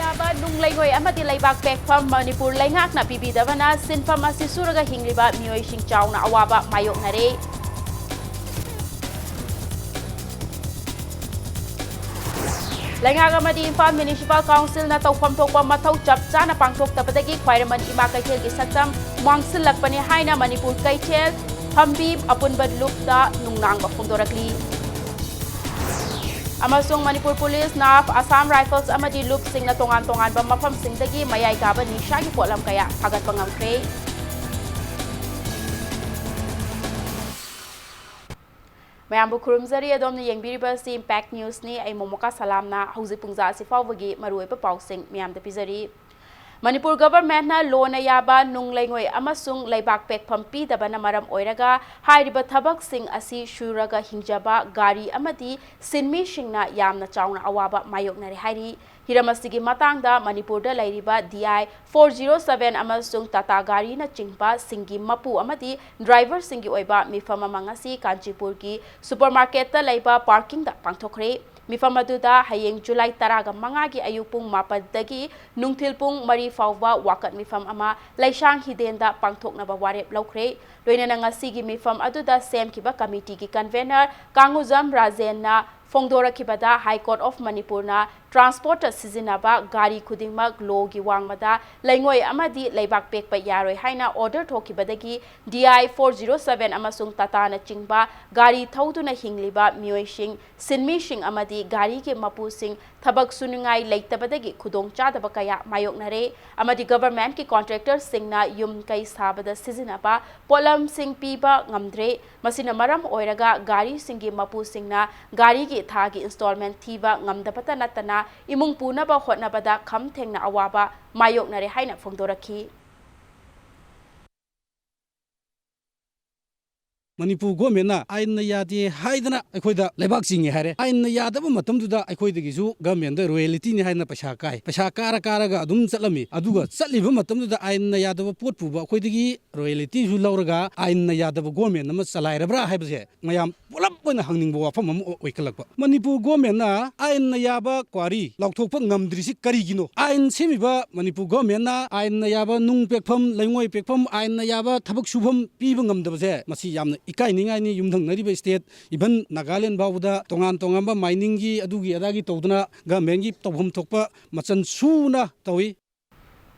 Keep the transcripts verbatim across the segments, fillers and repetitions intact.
ꯅꯨꯡ ꯂꯩꯉꯣꯏ ꯑꯃꯗꯤ ꯂꯩꯕꯥꯛ ꯄꯦꯛꯐꯝ ꯃꯅꯤꯄꯨꯔ ꯂꯩꯉꯥꯛꯅ ꯄꯤꯕꯤꯗꯕꯅ ꯁꯤꯟꯐꯝ ꯑꯁꯤ ꯁꯨꯔꯒ ꯍꯤꯡꯂꯤꯕ ꯃꯤꯑꯣꯏꯁꯤꯡ ꯆꯥꯎꯅ ꯑꯋꯥꯕ ꯃꯥꯌꯣꯛꯅꯔꯦ꯫ ꯂꯩꯉꯥꯛ ꯑꯃꯗꯤ ꯏꯝꯐꯥꯜ ꯃ꯭ꯌꯨꯅꯤꯁꯤꯄꯥꯜ ꯀꯥꯎꯟꯁꯤꯜꯅ ꯇꯧꯐꯝ ꯊꯣꯛꯄ ꯃꯊꯧ ꯆꯞ ꯆꯥꯅ ꯄꯥꯡꯊꯣꯛꯇꯕꯗꯒꯤ ꯈ꯭ꯋꯥꯏꯔꯝꯕꯟ ꯏꯃꯥ ꯀꯩꯊꯦꯜꯒꯤ ꯁꯛꯇꯝ ꯃꯥꯡꯁꯤꯜꯂꯛꯄꯅꯤ ꯍꯥꯏꯅ ꯃꯅꯤꯄꯨꯔ ꯀꯩꯊꯦꯜ ꯐꯝꯕꯤ ꯑꯄꯨꯟꯕ ꯂꯨꯞꯇ ꯅꯨꯡꯅꯥꯡꯕ ꯐꯣꯡꯗꯣꯔꯛꯂꯤ꯫ ꯑꯃꯁꯨꯡ ꯃꯅꯤꯄꯨꯔ ꯄꯨꯂꯤꯁꯅ ꯑꯁꯥꯝ ꯔꯥꯏꯐꯜꯁ ꯑꯃꯗꯤ ꯂꯨꯞꯁꯤꯡꯅ ꯇꯣꯉꯥꯟ ꯇꯣꯉꯥꯟꯕ ꯃꯐꯝꯁꯤꯡꯗꯒꯤ ꯃꯌꯥꯏ ꯀꯥꯕ ꯅꯤꯁꯥꯒꯤ ꯄꯣꯠꯂꯝ ꯀꯌꯥ ꯐꯥꯒꯠꯄ ꯉꯝꯈ꯭ꯔꯦ꯫ ꯃꯌꯥꯝꯕꯨ ꯈꯨꯔꯨꯝꯖꯔꯤ, ꯑꯗꯣꯝꯅ ꯌꯦꯡꯕꯤꯔꯤꯕ ꯑꯁꯤ ꯏꯝꯄꯦꯛ ꯅ꯭ꯌꯨꯁꯅꯤ꯫ ꯑꯩ ꯃꯣꯃꯣꯀꯥ ꯁꯂꯥꯝꯅ ꯍꯧꯖꯤꯛ ꯄꯨꯡꯖꯥ ꯑꯁꯤ ꯐꯥꯎꯕꯒꯤ ꯃꯔꯨꯑꯣꯏꯕ ꯄꯥꯎꯁꯤꯡ ꯃꯌꯥꯝꯗ ꯄꯤꯖꯔꯤ꯫ ꯃꯅꯤꯄꯨꯔ ꯒꯚꯔꯟꯃꯦꯟꯠꯅ ꯂꯣꯅ ꯌꯥꯕ ꯅꯨꯡ ꯂꯩꯉꯣꯏ ꯑꯃꯁꯨꯡ ꯂꯩꯕꯥꯛ ꯄꯦꯛꯐꯝ ꯄꯤꯗꯕꯅ ꯃꯔꯝ ꯑꯣꯏꯔꯒ ꯍꯥꯏꯔꯤꯕ ꯊꯕꯛꯁꯤꯡ ꯑꯁꯤ ꯁꯨꯔꯒ ꯍꯤꯡꯖꯕ ꯒꯥꯔꯤ ꯑꯃꯗꯤ ꯁꯤꯟꯃꯤꯁꯤꯡꯅ ꯌꯥꯝꯅ ꯆꯥꯎꯅ ꯑꯋꯥꯕ ꯃꯥꯌꯣꯛꯅꯔꯦ ꯍꯥꯏꯔꯤ꯫ ꯍꯤꯔꯝ ꯑꯁꯤꯒꯤ ꯃꯇꯥꯡꯗ ꯃꯅꯤꯄꯨꯔꯗ ꯂꯩꯔꯤꯕ D I four zero seven ꯑꯃꯁꯨꯡ ꯇꯥꯇꯥ ꯒꯥꯔꯤꯅꯆꯤꯡꯕꯁꯤꯡꯒꯤ ꯃꯄꯨ ꯑꯃꯗꯤ ꯗ꯭ꯔꯥꯏꯚꯔꯁꯤꯡꯒꯤ ꯑꯣꯏꯕ ꯃꯤꯐꯝ ꯑꯃ ꯉꯁꯤ ꯀꯥꯟꯆꯤꯄꯨꯔꯒꯤ ꯁꯨꯄꯔ ꯃꯥꯔꯀꯦꯠꯇ ꯂꯩꯕ ꯄꯥꯔꯀꯤꯡꯗ ꯄꯥꯡꯊꯣꯛꯈ꯭ꯔꯦ꯫ ꯃꯤꯐꯝ ꯑꯗꯨꯗ ꯍꯌꯦꯡ ꯖꯨꯂꯥꯏ ꯇꯔꯥꯒ ꯃꯉꯥꯒꯤ ꯑꯌꯨꯛ ꯄꯨꯡ ꯃꯥꯄꯟꯗꯒꯤ ꯅꯨꯡꯊꯤꯜ ꯄꯨꯡ ꯃꯔꯤ ꯐꯥꯎꯕ ꯋꯥꯀꯠ ꯃꯤꯐꯝ ꯑꯃ ꯂꯩꯁꯥꯡ ꯍꯤꯗꯦꯟꯗ ꯄꯥꯡꯊꯣꯛꯅꯕ ꯋꯥꯔꯦꯞ ꯂꯧꯈ꯭ꯔꯦ꯫ ꯂꯣꯏꯅꯅ ꯉꯁꯤꯒꯤ ꯃꯤꯐꯝ ꯑꯗꯨꯗ ꯁꯦꯝꯈꯤꯕ ꯀꯃꯤꯇꯤꯒꯤ ꯀꯟꯚꯦꯅꯔ ꯀꯥꯡꯉꯨꯖꯝ ꯔꯥꯖꯦꯟꯅ ꯐꯣꯡꯗꯣꯔꯛꯈꯤꯕꯗ High Court of ꯃꯅꯤꯄꯨꯔꯅ ꯇ꯭ꯔꯥꯟꯁꯄꯣꯔꯠꯇ ꯁꯤꯖꯤꯟꯅꯕ ꯒꯥꯔꯤ ꯈꯨꯗꯤꯡꯃꯛ ꯂꯣꯒꯤ ꯋꯥꯡꯃꯗ ꯂꯩꯉꯣꯏ ꯑꯃꯗꯤ ꯂꯩꯕꯥꯛ ꯄꯦꯛꯄ ꯌꯥꯔꯣꯏ ꯍꯥꯏꯅ order ꯊꯣꯛꯈꯤꯕꯗꯒꯤ D I four zero seven ꯑꯃꯁꯨꯡ ꯇꯥꯇꯥꯅꯆꯤꯡꯕ ꯒꯥꯔꯤ ꯊꯧꯗꯨꯅ ꯍꯤꯡꯂꯤꯕ ꯃꯤꯑꯣꯏꯁꯤꯡ, ꯁꯤꯟꯃꯤꯁꯤꯡ ꯑꯃꯗꯤ ꯒꯥꯔꯤꯒꯤ ꯃꯄꯨꯁꯤꯡ ꯊꯕꯛ ꯁꯨꯅꯤꯡꯉꯥꯏ ꯂꯩꯇꯕꯗꯒꯤ ꯈꯨꯗꯣꯡꯆꯥꯗꯕ ꯀꯌꯥ ꯃꯥꯌꯣꯛꯅꯔꯦ ꯑꯃꯗꯤ ꯒꯚꯔꯟꯃꯦꯟꯠꯀꯤ ꯀꯣꯟꯇ꯭ꯔꯦꯛꯇꯔꯁꯤꯡꯅ ꯌꯨꯝ ꯀꯩ ꯁꯥꯕꯗ ꯁꯤꯖꯤꯟꯅꯕ ꯄꯣꯠꯂꯝꯁꯤꯡ ꯄꯤꯕ ꯉꯝꯗ꯭ꯔꯦ꯫ ꯃꯁꯤꯅ ꯃꯔꯝ ꯑꯣꯏꯔꯒ ꯒꯥꯔꯤꯁꯤꯡꯒꯤ ꯃꯄꯨꯁꯤꯡꯅ ꯒꯥꯔꯤꯒꯤ ꯊꯥꯒꯤ ꯏꯟꯁꯇꯣꯜꯃꯦꯟꯠ ꯊꯤꯕ ꯉꯝꯗꯕꯇ ꯅꯠꯇꯅ ꯏꯃꯨꯡ ꯄꯨꯅꯕ ꯍꯣꯠꯅꯕꯗ ꯈꯝ ꯊꯦꯡꯅ ꯑꯋꯥꯕ ꯃꯥꯌꯣꯛꯅꯔꯦ ꯍꯥꯏꯅ ꯐꯣꯡꯗꯣꯔꯛꯈꯤ꯫ ꯃꯅꯤꯄꯨꯔ ꯒꯣꯔꯃꯦꯟꯅ ꯑꯥꯏꯟꯅ ꯌꯥꯗꯦ ꯍꯥꯏꯗꯅ ꯑꯩꯈꯣꯏꯗ ꯂꯩꯕꯥꯛ ꯆꯤꯡꯉꯦ ꯍꯥꯏꯔꯦ꯫ ꯑꯥꯏꯟꯅ ꯌꯥꯗꯕ ꯃꯇꯝꯗꯨꯗ ꯑꯩꯈꯣꯏꯗꯒꯤꯁꯨ ꯒꯣꯔꯃꯦꯟꯗ ꯔꯣꯌꯦꯂꯤꯇꯤꯅꯤ ꯍꯥꯏꯗꯅ ꯄꯩꯁꯥ ꯀꯥꯏ꯫ ꯄꯩꯁꯥ ꯀꯥꯔ ꯀꯥꯔꯒ ꯑꯗꯨꯝ ꯆꯠꯂꯝꯃꯤ꯫ ꯑꯗꯨꯒ ꯆꯠꯂꯤꯕ ꯃꯇꯝꯗꯨꯗ ꯑꯥꯏꯟꯅ ꯌꯥꯗꯕ ꯄꯣꯠ ꯄꯨꯕ ꯑꯩꯈꯣꯏꯗꯒꯤ ꯔꯣꯌꯦꯂꯤꯇꯤꯁꯨ ꯂꯧꯔꯒ ꯑꯥꯏꯟꯅ ꯌꯥꯗꯕ ꯒꯣꯔꯃꯦꯟ ꯑꯃ ꯆꯂꯥꯏꯔꯕ꯭ꯔꯥ ꯍꯥꯏꯕꯁꯦ ꯃꯌꯥꯝ ꯄꯨꯂꯞ ꯑꯩꯅ ꯍꯪꯅꯤꯡꯕ ꯋꯥꯐꯝ ꯑꯃ ꯑꯣꯏꯈꯠꯂꯛꯄ, ꯃꯅꯤꯄꯨꯔ ꯒꯣꯔꯃꯦꯟꯅ ꯑꯥꯏꯟꯅ ꯌꯥꯕ ꯀ꯭ꯋꯥꯔꯤ ꯂꯥꯎꯊꯣꯛꯄ ꯉꯝꯗ꯭ꯔꯤꯁꯤ ꯀꯔꯤꯒꯤꯅꯣ? ꯑꯥꯏꯟ ꯁꯦꯝꯃꯤꯕ ꯃꯅꯤꯄꯨꯔ ꯒꯣꯔꯃꯦꯟꯅ ꯑꯥꯏꯟꯅ ꯌꯥꯕ ꯅꯨꯡ ꯄꯦꯛꯐꯝ, ꯂꯩꯉꯣꯏ ꯄꯦꯛꯐꯝ, ꯑꯥꯏꯟꯅ ꯌꯥꯕ ꯊꯕꯛ ꯁꯨꯐꯝ ꯄꯤꯕ ꯉꯝꯗꯕꯁꯦ, ꯃꯁꯤ ꯌꯥꯝꯅ ꯏꯀꯥꯏꯅꯤꯡꯉꯥꯏꯅꯤ꯫ ꯌꯨꯝꯊꯪꯅꯔꯤꯕ ꯁ꯭ꯇꯦꯠ, ꯏꯚꯟ ꯅꯥꯒꯥꯂꯦꯟ ꯐꯥꯎꯕꯗ ꯇꯣꯉꯥꯟ ꯇꯣꯉꯥꯟꯕ ꯃꯥꯏꯅꯤꯡꯒꯤ ꯑꯗꯨꯒꯤ ꯑꯗꯥꯒꯤ ꯇꯧꯗꯅ ꯒꯃꯦꯟꯒꯤ ꯇꯧꯐꯝ ꯊꯣꯛꯄ ꯃꯆꯜ ꯁꯨꯅ ꯇꯧꯏ꯫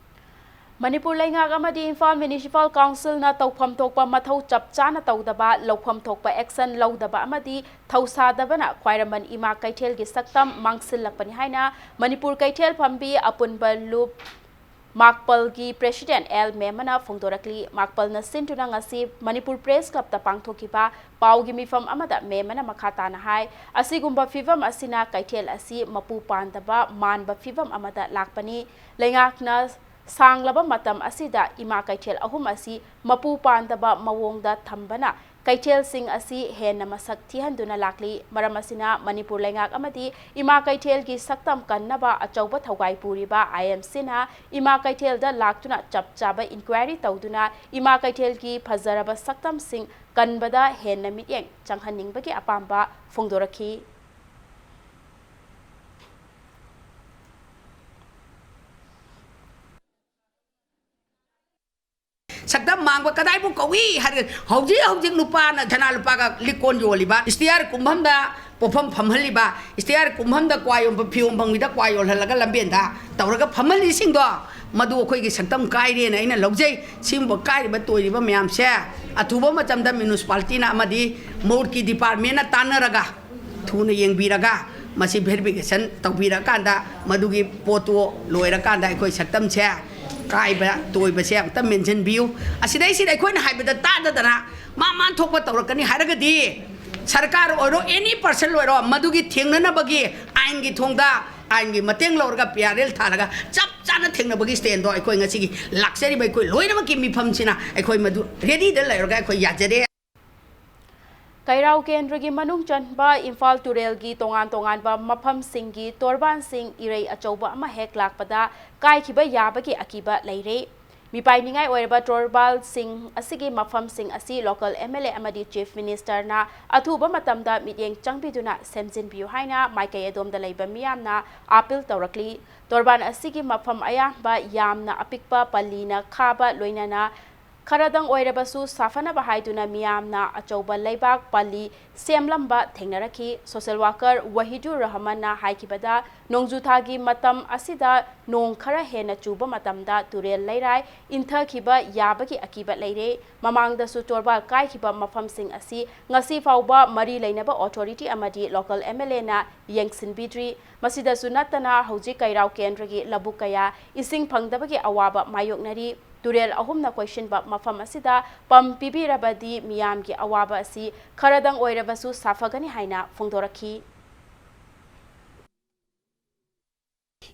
ꯃꯅꯤꯄꯨꯔ ꯂꯩꯉꯥꯛ ꯑꯃꯗꯤ ꯏꯝꯐꯥꯜ ꯃ꯭ꯌꯨꯅꯤꯁꯤꯄꯥꯜ ꯀꯥꯎꯟꯁꯤꯜꯅ ꯇꯧꯐꯝ ꯊꯣꯛꯄ ꯃꯊꯧ ꯆꯞ ꯆꯥꯅ ꯇꯧꯗꯕ, ꯂꯧꯐꯝ ꯊꯣꯛꯄ ꯑꯦꯛꯁꯟ ꯂꯧꯗꯕ ꯑꯃꯗꯤ ꯊꯧꯁꯥꯗꯕꯅ ꯈ꯭ꯋꯥꯏꯔꯝꯕꯟ ꯏꯃꯥ ꯀꯩꯊꯦꯜꯒꯤ ꯁꯛꯇꯝ ꯃꯥꯡꯁꯤꯜꯂꯛꯄꯅꯤ ꯍꯥꯏꯅ ꯃꯅꯤꯄꯨꯔ ꯀꯩꯊꯦꯜ ꯐꯝꯕꯤ ꯑꯄꯨꯟꯕ ꯂꯨꯞ ꯃꯥꯛꯄꯜꯒꯤ ꯄ꯭ꯔꯦꯁꯤꯗꯦꯟꯠ ꯑꯦꯜ ꯃꯦꯃꯅ ꯐꯣꯡꯗꯣꯔꯛꯂꯤ꯫ ꯃꯥꯛꯄꯜꯅ ꯁꯤꯟꯗꯨꯅ ꯉꯁꯤ ꯃꯅꯤꯄꯨꯔ ꯄ꯭ꯔꯦꯁ ꯀ꯭ꯂꯕꯇ ꯄꯥꯡꯊꯣꯛꯈꯤꯕ ꯄꯥꯎꯒꯤ ꯃꯤꯐꯝ ꯑꯃꯗ ꯃꯦꯃꯅ ꯃꯈꯥ ꯇꯥꯅ ꯍꯥꯏ, ꯑꯁꯤꯒꯨꯝꯕ ꯐꯤꯚꯝ ꯑꯁꯤꯅ ꯀꯩꯊꯦꯜ ꯑꯁꯤ ꯃꯄꯨ ꯄꯥꯟꯗꯕ, ꯃꯥꯟꯕ ꯐꯤꯚꯝ ꯑꯃꯗ ꯂꯥꯛꯄꯅꯤ꯫ ꯂꯩꯉꯥꯛꯅ ꯁꯥꯡꯂꯕ ꯃꯇꯝ ꯑꯁꯤꯗ ꯏꯃꯥ ꯀꯩꯊꯦꯜ ꯑꯍꯨꯝ ꯑꯁꯤ ꯃꯄꯨ ꯄꯥꯟꯗꯕ ꯃꯑꯣꯡꯗ ꯊꯝꯕꯅ ꯀꯩꯊꯦꯜꯁꯤꯡ ꯑꯁꯤ ꯍꯦꯟꯅ ꯃꯁꯛ ꯊꯤꯍꯟꯗꯨꯅ ꯂꯥꯛꯂꯤ꯫ ꯃꯔꯝ ꯑꯁꯤꯅ ꯃꯅꯤꯄꯨꯔ ꯂꯩꯉꯥꯛ ꯑꯃꯗꯤ ꯏꯃꯥ ꯀꯩꯊꯦꯜꯒꯤ ꯁꯛꯇꯝ ꯀꯟꯅꯕ ꯑꯆꯧꯕ ꯊꯧꯒꯥꯏ ꯄꯨꯔꯤꯕ ꯑꯥꯏ ꯑꯦꯝ ꯁꯤꯅ ꯏꯃꯥ ꯀꯩꯊꯦꯜꯗ ꯂꯥꯛꯇꯨꯅ ꯆꯞ ꯆꯥꯕ ꯏꯟꯀ꯭ꯋꯥꯏꯔꯤ ꯇꯧꯗꯨꯅ ꯏꯃꯥ ꯀꯩꯊꯦꯜꯒꯤ ꯐꯖꯔꯕ ꯁꯛꯇꯝꯁꯤꯡ ꯀꯟꯕꯗ ꯍꯦꯟꯅ ꯃꯤꯠꯌꯦꯡ ꯆꯪꯍꯟꯅꯤꯡꯕꯒꯤ ꯑꯄꯥꯝꯕ ꯐꯣꯡꯗꯣꯔꯛꯈꯤ꯫ ꯁꯛꯇꯝ ꯃꯥꯡꯕ ꯀꯗꯥꯏꯕꯨ ꯀꯧꯏ ꯍꯥꯏꯔꯒ, ꯍꯧꯖꯤꯛ ꯍꯧꯖꯤꯛ ꯅꯨꯄꯥꯅ ꯁꯅꯥ ꯂꯨꯄꯥꯒ ꯂꯤꯛ ꯀꯣꯟ ꯌꯣꯜꯂꯤꯕ, ꯏꯁꯇꯤꯌꯥꯔ ꯀꯨꯝꯐꯝꯗ ꯄꯣꯠꯐꯝ ꯐꯝꯍꯜꯂꯤꯕ, ꯏꯁꯇꯤꯌꯥꯔ ꯀꯨꯝꯐꯝꯗ ꯀ꯭ꯋꯥ ꯌꯣꯟꯕ, ꯐꯤꯌꯣꯟ ꯐꯪꯕꯤꯗ ꯀ꯭ꯋꯥ ꯌꯣꯜꯍꯜꯂꯒ ꯂꯝꯕꯦꯟꯗ ꯇꯧꯔꯒ ꯐꯝꯍꯜꯂꯤꯁꯤꯡꯗꯣ, ꯃꯗꯨ ꯑꯩꯈꯣꯏꯒꯤ ꯁꯛꯇꯝ ꯀꯥꯏꯔꯦꯅ ꯑꯩꯅ ꯂꯧꯖꯩ꯫ ꯁꯤꯒꯨꯝꯕ ꯀꯥꯏꯔꯤꯕ ꯇꯣꯏꯔꯤꯕ ꯃꯌꯥꯝꯁꯦ ꯑꯊꯨꯕ ꯃꯇꯝꯗ ꯃ꯭ꯌꯨꯅꯤꯁꯤꯄꯥꯂꯤꯇꯤꯅ ꯑꯃꯗꯤ ꯃꯨꯔꯀꯤ ꯗꯤꯄꯥꯔꯠꯃꯦꯟꯅ ꯇꯥꯟꯅꯔꯒ ꯊꯨꯅ ꯌꯦꯡꯕꯤꯔꯒ ꯃꯁꯤ ꯚꯦꯔꯤꯐꯤꯀꯦꯁꯟ ꯇꯧꯕꯤꯔꯀꯥꯟꯗ ꯃꯗꯨꯒꯤ ꯄꯣꯠꯇꯨ ꯂꯣꯏꯔꯀꯥꯟꯗ ꯑꯩꯈꯣꯏ ꯁꯛꯇꯝꯁꯦ ꯀꯥꯏꯕ ꯇꯣꯏꯕꯁꯦ ꯑꯝꯇ ꯃꯦꯟꯁꯤꯟꯕꯤꯌꯨ꯫ ꯑꯁꯤꯗꯩꯁꯤꯗ ꯑꯩꯈꯣꯏꯅ ꯍꯥꯏꯕꯗ ꯇꯥꯗꯗꯅ ꯃꯥ ꯃꯥꯟ ꯊꯣꯛꯄ ꯇꯧꯔꯛꯀꯅꯤ ꯍꯥꯏꯔꯒꯗꯤ ꯁꯔꯀꯥꯔ ꯑꯣꯏꯔꯣ, ꯑꯦꯅꯤ ꯄꯔꯁꯟ ꯑꯣꯏꯔꯣ, ꯃꯗꯨꯒꯤ ꯊꯦꯡꯅꯅꯕꯒꯤ ꯑꯥꯏꯟꯒꯤ ꯊꯣꯡꯗ, ꯑꯥꯏꯟꯒꯤ ꯃꯇꯦꯡ ꯂꯧꯔꯒ ꯄꯤ ꯑꯥꯔ ꯑꯦꯜ ꯊꯥꯔꯒ ꯆꯞ ꯆꯥꯅ ꯊꯦꯡꯅꯕꯒꯤ ꯁ꯭ꯇꯦꯟꯗꯣ ꯑꯩꯈꯣꯏ ꯉꯁꯤꯒꯤ ꯂꯥꯛꯆꯔꯤꯕ ꯑꯩꯈꯣꯏ ꯂꯣꯏꯅꯃꯛꯀꯤ ꯃꯤꯐꯝꯁꯤꯅ ꯑꯩꯈꯣꯏ ꯃꯗꯨ ꯔꯦꯗꯤꯗ ꯂꯩꯔꯒ ꯑꯩꯈꯣꯏ ꯌꯥꯖꯔꯦ꯫ ꯀꯩꯔꯥꯎ ꯀꯦꯟꯗ꯭ꯔꯒꯤ ꯃꯅꯨꯡ ꯆꯟꯕ ꯏꯝꯐꯥꯜ ꯇꯨꯔꯦꯜꯒꯤ ꯇꯣꯉꯥꯟ ꯇꯣꯉꯥꯟꯕ ꯃꯐꯝꯁꯤꯡꯒꯤ ꯇꯣꯔꯕꯥꯟꯁꯤꯡ ꯏꯔꯩ ꯑꯆꯧꯕ ꯑꯃ ꯍꯦꯛ ꯂꯥꯛꯄꯗ ꯀꯥꯏꯈꯤꯕ ꯌꯥꯕꯒꯤ ꯑꯀꯤꯕ ꯂꯩꯔꯦ꯫ ꯃꯤꯄꯥꯏꯅꯤꯡꯉꯥꯏ ꯑꯣꯏꯔꯕ ꯇꯣꯔꯕꯥꯜꯁꯤꯡ ꯑꯁꯤꯒꯤ ꯃꯐꯝꯁꯤꯡ ꯑꯁꯤ local M L A ꯑꯃꯗꯤ Chief Ministerꯅ ꯑꯊꯨꯕ ꯃꯇꯝꯗ ꯃꯤꯠꯌꯦꯡ ꯆꯪꯕꯤꯗꯨꯅ ꯁꯦꯝꯖꯤꯟꯕꯤꯌꯨ ꯍꯥꯏꯅ ꯃꯥꯏꯀꯩ ꯑꯗꯣꯝꯗ ꯂꯩꯕ ꯃꯤꯌꯥꯝꯅ appeal ꯇꯧꯔꯛꯂꯤ꯫ ꯇꯣꯔꯕꯥꯟ ꯑꯁꯤꯒꯤ ꯃꯐꯝ ꯑꯌꯥꯝꯕ ꯌꯥꯝꯅ ꯑꯄꯤꯛꯄ ꯄꯜꯂꯤꯅ ꯈꯥꯕ ꯂꯣꯏꯅꯅ ꯈꯔꯗꯪ ꯑꯣꯏꯔꯕꯁꯨ ꯁꯥꯐꯅꯕ ꯍꯥꯏꯗꯨꯅ ꯃꯤꯌꯥꯝꯅ ꯑꯆꯧꯕ ꯂꯩꯕꯥꯛ ꯄꯜꯂꯤ ꯁꯦꯝꯂꯝꯕ ꯊꯦꯡꯅꯔꯛꯈꯤ꯫ Social worker ꯋꯥꯍꯤꯗꯨꯔ ꯔꯍꯃꯟꯅ ꯍꯥꯏꯈꯤꯕꯗ, ꯅꯣꯡꯖꯨ ꯊꯥꯒꯤ ꯃꯇꯝ ꯑꯁꯤꯗ ꯅꯣꯡ ꯈꯔ ꯍꯦꯟꯅ ꯆꯨꯕ ꯃꯇꯝꯗ ꯇꯨꯔꯦꯜ ꯂꯩꯔꯥꯏ ꯏꯟꯊꯈꯤꯕ ꯌꯥꯕꯒꯤ ꯑꯀꯤꯕ ꯂꯩꯔꯦ꯫ ꯃꯃꯥꯡꯗꯁꯨ ꯇꯣꯔꯕꯥꯜ ꯀꯥꯏꯈꯤꯕ ꯃꯐꯝꯁꯤꯡ ꯑꯁꯤ ꯉꯁꯤ ꯐꯥꯎꯕ ꯃꯔꯤ ꯂꯩꯅꯕ authority ꯑꯃꯗꯤ local M L Aꯅ ꯌꯦꯡꯁꯤꯟꯕꯤꯗ꯭ꯔꯤ꯫ ꯃꯁꯤꯗꯁꯨ ꯅꯠꯇꯅ ꯍꯧꯖꯤꯛ ꯀꯩꯔꯥꯎ ꯀꯦꯟꯗ꯭ꯔꯒꯤ ꯂꯧꯕꯨꯛ ꯀꯌꯥ ꯏꯁꯤꯡ ꯐꯪꯗꯕꯒꯤ ꯑꯋꯥꯕ ꯃꯥꯌꯣꯛꯅꯔꯤ꯫ ꯇꯨꯔꯦꯜ ꯑꯍꯨꯝꯅ ꯀꯣꯏꯁꯤꯟꯕ ꯃꯐꯝ ꯑꯁꯤꯗ pump ꯄꯤꯕꯤꯔꯕꯗꯤ ꯃꯤꯌꯥꯝꯒꯤ ꯑꯋꯥꯕ ꯑꯁꯤ ꯈꯔꯗꯪ ꯑꯣꯏꯔꯕꯁꯨ ꯁꯥꯐꯒꯅꯤ ꯍꯥꯏꯅ ꯐꯣꯡꯗꯣꯔꯛꯈꯤ꯫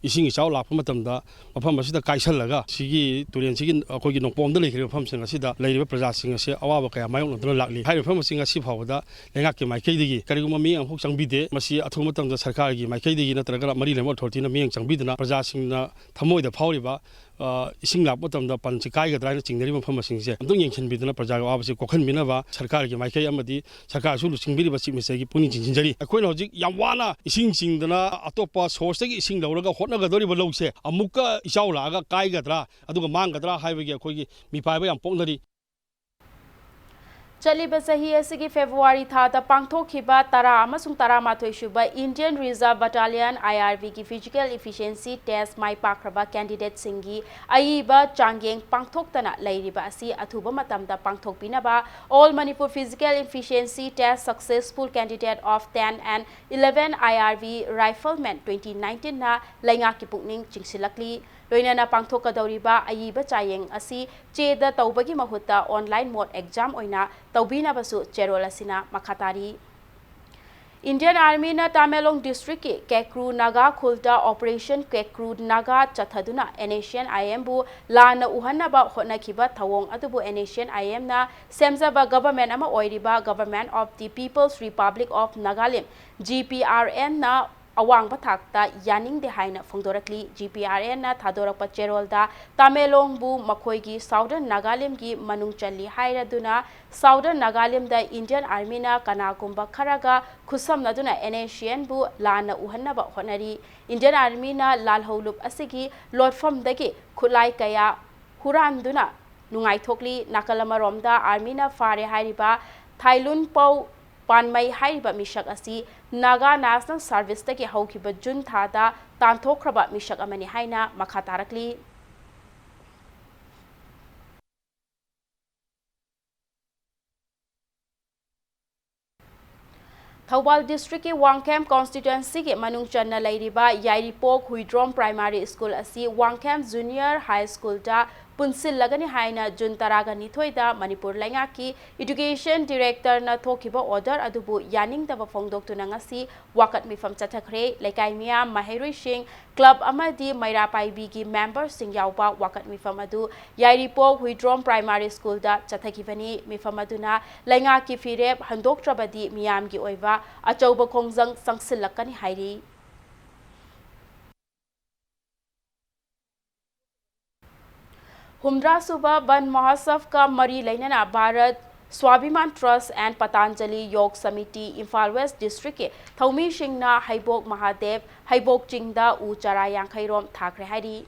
ꯏꯁꯤꯡ ꯏꯆꯥꯎ ꯂꯥꯛꯄ ꯃꯇꯝꯗ ꯃꯐꯝ ꯑꯁꯤꯗ ꯀꯥꯏꯁꯜꯂꯒ ꯁꯤꯒꯤ ꯇꯨꯔꯦꯟꯁꯤꯒꯤ ꯑꯩꯈꯣꯏꯒꯤ ꯅꯣꯡꯄꯣꯛꯂꯣꯝꯗ ꯂꯩꯈ꯭ꯔꯤꯕ ꯃꯐꯝꯁꯤꯡ ꯑꯁꯤꯗ ꯂꯩꯔꯤꯕ ꯄ꯭ꯔꯖꯥꯁꯤꯡ ꯑꯁꯤ ꯑꯋꯥꯕ ꯀꯌꯥ ꯃꯥꯌꯣꯛꯅꯗꯨꯅ ꯂꯥꯛꯂꯤ꯫ ꯍꯥꯏꯔꯤꯕ ꯃꯐꯝ ꯑꯁꯤ ꯉꯁꯤ ꯐꯥꯎꯕꯗ ꯂꯩꯉꯥꯛꯀꯤ ꯃꯥꯏꯀꯩꯗꯒꯤ ꯀꯔꯤꯒꯨꯝꯕ ꯃꯤꯠꯌꯦꯡ ꯑꯃꯐꯥꯎ ꯆꯪꯕꯤꯗꯦ꯫ ꯃꯁꯤ ꯑꯊꯨꯕ ꯃꯇꯝꯗ ꯁꯔꯀꯥꯔꯒꯤ ꯃꯥꯏꯀꯩꯗꯒꯤ ꯅꯠꯇ꯭ꯔꯒꯅ ꯃꯔꯤ ꯂꯩꯅꯕ authorityꯅ ꯃꯤꯠꯌꯦꯡ ꯆꯪꯕꯤꯗꯨꯅ ꯄ꯭ꯔꯖꯥꯁꯤꯡꯅ ꯊꯃꯣꯏꯗ ꯐꯥꯎꯔꯤꯕ, ꯑ, ꯏꯁꯤꯡ ꯂꯥꯛꯄ ꯃꯇꯝꯗ ꯄꯟꯁꯤ ꯀꯥꯏꯒꯗ꯭ꯔꯥ ꯍꯥꯏꯅ ꯆꯤꯡꯅꯔꯤꯕ ꯃꯐꯝ ꯑꯁꯤꯡꯁꯦ ꯑꯃꯨꯛꯇꯪ ꯌꯦꯡꯁꯤꯟꯕꯤꯗꯨꯅ ꯄ꯭ꯔꯖꯥꯒꯤ ꯑꯋꯥꯕꯁꯤ ꯀꯣꯛꯍꯟꯕꯤꯅꯕ ꯁꯔꯀꯥꯔꯒꯤ ꯃꯥꯏꯀꯩ ꯑꯃꯗꯤ ꯁꯔꯀꯥꯔꯁꯨ ꯂꯨꯆꯤꯡꯕꯤꯔꯤꯕ Chief Ministerꯒꯤ ꯄꯨꯛꯅꯤꯡ ꯆꯤꯡꯁꯤꯟꯖꯔꯤ꯫ ꯑꯩꯈꯣꯏꯅ ꯍꯧꯖꯤꯛ ꯌꯥꯝ ꯋꯥꯅ ꯏꯁꯤꯡ ꯆꯤꯡꯗꯅ ꯑꯇꯣꯞꯄ sourceꯇꯒꯤ ꯏꯁꯤꯡ ꯂꯧꯔꯒ ꯍꯣꯠꯅꯒꯗꯧꯔꯤꯕ ꯂꯧꯁꯦ ꯑꯃꯨꯛꯀ ꯏꯆꯥꯎ ꯂꯥꯛꯑꯒ ꯀꯥꯏꯒꯗ꯭ꯔꯥ ꯑꯗꯨꯒ ꯃꯥꯡꯒꯗ꯭ꯔꯥ ꯍꯥꯏꯕꯒꯤ ꯑꯩꯈꯣꯏꯒꯤ ꯃꯤꯄꯥꯏꯕ ꯌꯥꯝ ꯄꯣꯛꯅꯔꯤ꯫ ꯆꯠꯂꯤꯕ ꯆꯍꯤ ꯑꯁꯤꯒꯤ February ꯊꯥꯗ ꯄꯥꯡꯊꯣꯛꯈꯤꯕ ꯇꯔꯥ ꯑꯃꯁꯨꯡ ꯇꯔꯥꯃꯥꯊꯣꯏ ꯁꯨꯕ Indian Reserve Battalion, I R Bꯒꯤ physical efficiency test ꯃꯥꯏ ꯄꯥꯛꯈ꯭ꯔꯕ candidateꯁꯤꯡꯒꯤ ꯑꯏꯕ ꯆꯥꯡꯌꯦꯡ ꯄꯥꯡꯊꯣꯛꯇꯅ ꯂꯩꯔꯤꯕ ꯑꯁꯤ ꯑꯊꯨꯕ ꯃꯇꯝꯗ ꯄꯥꯡꯊꯣꯛꯄꯤꯅꯕ All Manipur Physical Efficiency Test Successful Candidate of ten and eleven I R B Riflemen twenty nineteenꯅ ꯂꯩꯉꯥꯛꯀꯤ ꯄꯨꯛꯅꯤꯡ ꯆꯤꯡꯁꯤꯜꯂꯛꯂꯤ꯫ ꯂꯣꯏꯅꯅ ꯄꯥꯡꯊꯣꯛꯀꯗꯧꯔꯤꯕ ꯑꯏꯕ ꯆꯥꯡꯌꯦꯡ ꯑꯁꯤ ꯆꯦꯗ ꯇꯧꯕꯒꯤ ꯃꯍꯨꯠꯇ online mock exam ꯑꯣꯏꯅ ꯇꯧꯕꯤꯅꯕꯁꯨ ꯆꯦꯔꯣꯜ ꯑꯁꯤꯅ ꯃꯈꯥ ꯇꯥꯔꯤ꯫ Indian Armyꯅ ꯇꯃꯦꯡꯂꯣꯡ districtꯀꯤ ꯀꯦꯀ꯭ꯔꯨ ꯅꯥꯒꯥ ꯈꯨꯜꯗ Operation ꯀꯦꯀ꯭ꯔꯨ Naga ꯆꯠꯊꯗꯨꯅ N S C N I Mꯕꯨ ꯂꯥꯟꯅ ꯎꯍꯟꯅꯕ ꯍꯣꯠꯅꯈꯤꯕ ꯊꯧꯑꯣꯡ ꯑꯗꯨꯕꯨ N S C N I Mꯅ ꯁꯦꯝꯖꯕ government ꯑꯃ ꯑꯣꯏꯔꯤꯕ Government of the People's Republic of Nagalim, G P R N ꯅ ꯑꯋꯥꯡꯕ ꯊꯥꯛꯇ ꯌꯥꯅꯤꯡꯗꯦ ꯍꯥꯏꯅ ꯐꯣꯡꯗꯣꯔꯛꯂꯤ꯫ ꯖꯤ ꯄꯤ ꯑꯥꯔ ꯑꯦꯟꯅ ꯊꯥꯗꯣꯔꯛꯄ ꯆꯦꯔꯣꯜꯗ ꯇꯥꯃꯦꯡꯂꯣꯡꯕꯨ ꯃꯈꯣꯏꯒꯤ Southern Nagalimꯒꯤ ꯃꯅꯨꯡ ꯆꯜꯂꯤ ꯍꯥꯏꯔꯗꯨꯅ Southern Nagalimꯗ Indian Armyꯅ ꯀꯅꯥꯒꯨꯝꯕ ꯈꯔꯒ ꯈꯨꯠꯁꯝꯅꯗꯨꯅ N S C Nꯕꯨ ꯂꯥꯟꯅ ꯎꯍꯟꯅꯕ ꯍꯣꯠꯅꯔꯤ꯫ Indian Armyꯅ ꯂꯥꯜꯍꯧꯂꯨꯞ ꯑꯁꯤꯒꯤ ꯂꯣꯠꯐꯝꯗꯒꯤ ꯈꯨꯠꯂꯥꯏ ꯀꯌꯥ ꯍꯨꯔꯥꯟꯗꯨꯅ ꯅꯨꯡꯉꯥꯏꯊꯣꯛꯂꯤ꯫ ꯅꯥꯀꯜ ꯑꯃꯔꯣꯝꯗ Armyꯅ ꯐꯥꯔꯦ ꯍꯥꯏꯔꯤꯕ ꯊꯥꯏꯂꯨꯟꯄꯧ ꯄꯥꯟꯃꯩ ꯍꯥꯏꯔꯤꯕ ꯃꯤꯁꯛ ꯑꯁꯤ Naga National Serviceꯇꯒꯤ ꯍꯧꯈꯤꯕ ꯖꯨꯟ ꯊꯥꯗ ꯇꯥꯟꯊꯣꯛꯈ꯭ꯔꯕ ꯃꯤꯁꯛ ꯑꯃꯅꯤ ꯍꯥꯏꯅ ꯃꯈꯥ ꯇꯥꯔꯛꯂꯤ꯫ ꯊꯧꯕꯥꯜ districtꯀꯤ ꯋꯥꯡꯈꯦꯝ constituencyꯒꯤ ꯃꯅꯨꯡ ꯆꯟꯅ ꯂꯩꯔꯤꯕ ꯌꯥꯏꯔꯤꯄꯣꯛ ꯍꯨꯏꯗ꯭ꯔꯣꯝ Primary School ꯑꯁꯤ ꯋꯥꯡꯈꯦꯝ Junior High Schoolꯗ ꯄꯨꯟꯁꯤꯜꯂꯒꯅꯤ ꯍꯥꯏꯅ ꯖꯨꯟ ꯇꯔꯥꯒ ꯅꯤꯊꯣꯏꯗ ꯃꯅꯤꯄꯨꯔ ꯂꯩꯉꯥꯛꯀꯤ Education Directorꯅ ꯊꯣꯛꯈꯤꯕ order ꯑꯗꯨꯕꯨ ꯌꯥꯅꯤꯡꯗꯕ ꯐꯣꯡꯗꯣꯛꯇꯨꯅ ꯉꯁꯤ ꯋꯥꯀꯠ ꯃꯤꯐꯝ ꯆꯠꯊꯈ꯭ꯔꯦ꯫ ꯂꯩꯀꯥꯏ ꯃꯤꯌꯥꯝ, ꯃꯍꯩꯔꯣꯏꯁꯤꯡ, club ꯑꯃꯗꯤ ꯃꯩꯔꯥ ꯄꯥꯏꯕꯤꯒꯤ memberꯁꯤꯡ ꯌꯥꯎꯕ ꯋꯥꯀꯠ ꯃꯤꯐꯝ ꯑꯗꯨ ꯌꯥꯏꯔꯤꯄꯣꯛ ꯍꯨꯏꯗ꯭ꯔꯣꯝ Primary Schoolꯗ ꯆꯠꯊꯈꯤꯕꯅꯤ꯫ ꯃꯤꯐꯝ ꯑꯗꯨꯅ ꯂꯩꯉꯥꯛꯀꯤ ꯐꯤꯔꯦꯞ ꯍꯟꯗꯣꯛꯇ꯭ꯔꯕꯗꯤ ꯃꯤꯌꯥꯝꯒꯤ ꯑꯣꯏꯕ ꯑꯆꯧꯕ ꯈꯣꯡꯖꯪ ꯆꯪꯁꯤꯜꯂꯛꯀꯅꯤ ꯍꯥꯏꯔꯤ꯫ ꯍꯨꯝꯗ꯭ꯔꯥ ꯁꯨꯕ ꯕꯟ ꯃꯍꯣꯠꯁꯕꯀ ꯃꯔꯤ ꯂꯩꯅꯅ Bharat Swabhiman Trust and Patanjali Yog Samiti Imphal West Districtꯀꯤ ꯊꯧꯃꯤꯁꯤꯡꯅ ꯍꯩꯕꯣꯛ ꯃꯍꯥꯗꯦꯕ ꯍꯩꯕꯣꯛ ꯆꯤꯡꯗ ꯎ ꯆꯥꯔꯥ ꯌꯥꯡꯈꯩ ꯔꯣꯝ ꯊꯥꯈ꯭ꯔꯦ ꯍꯥꯏꯔꯤ꯫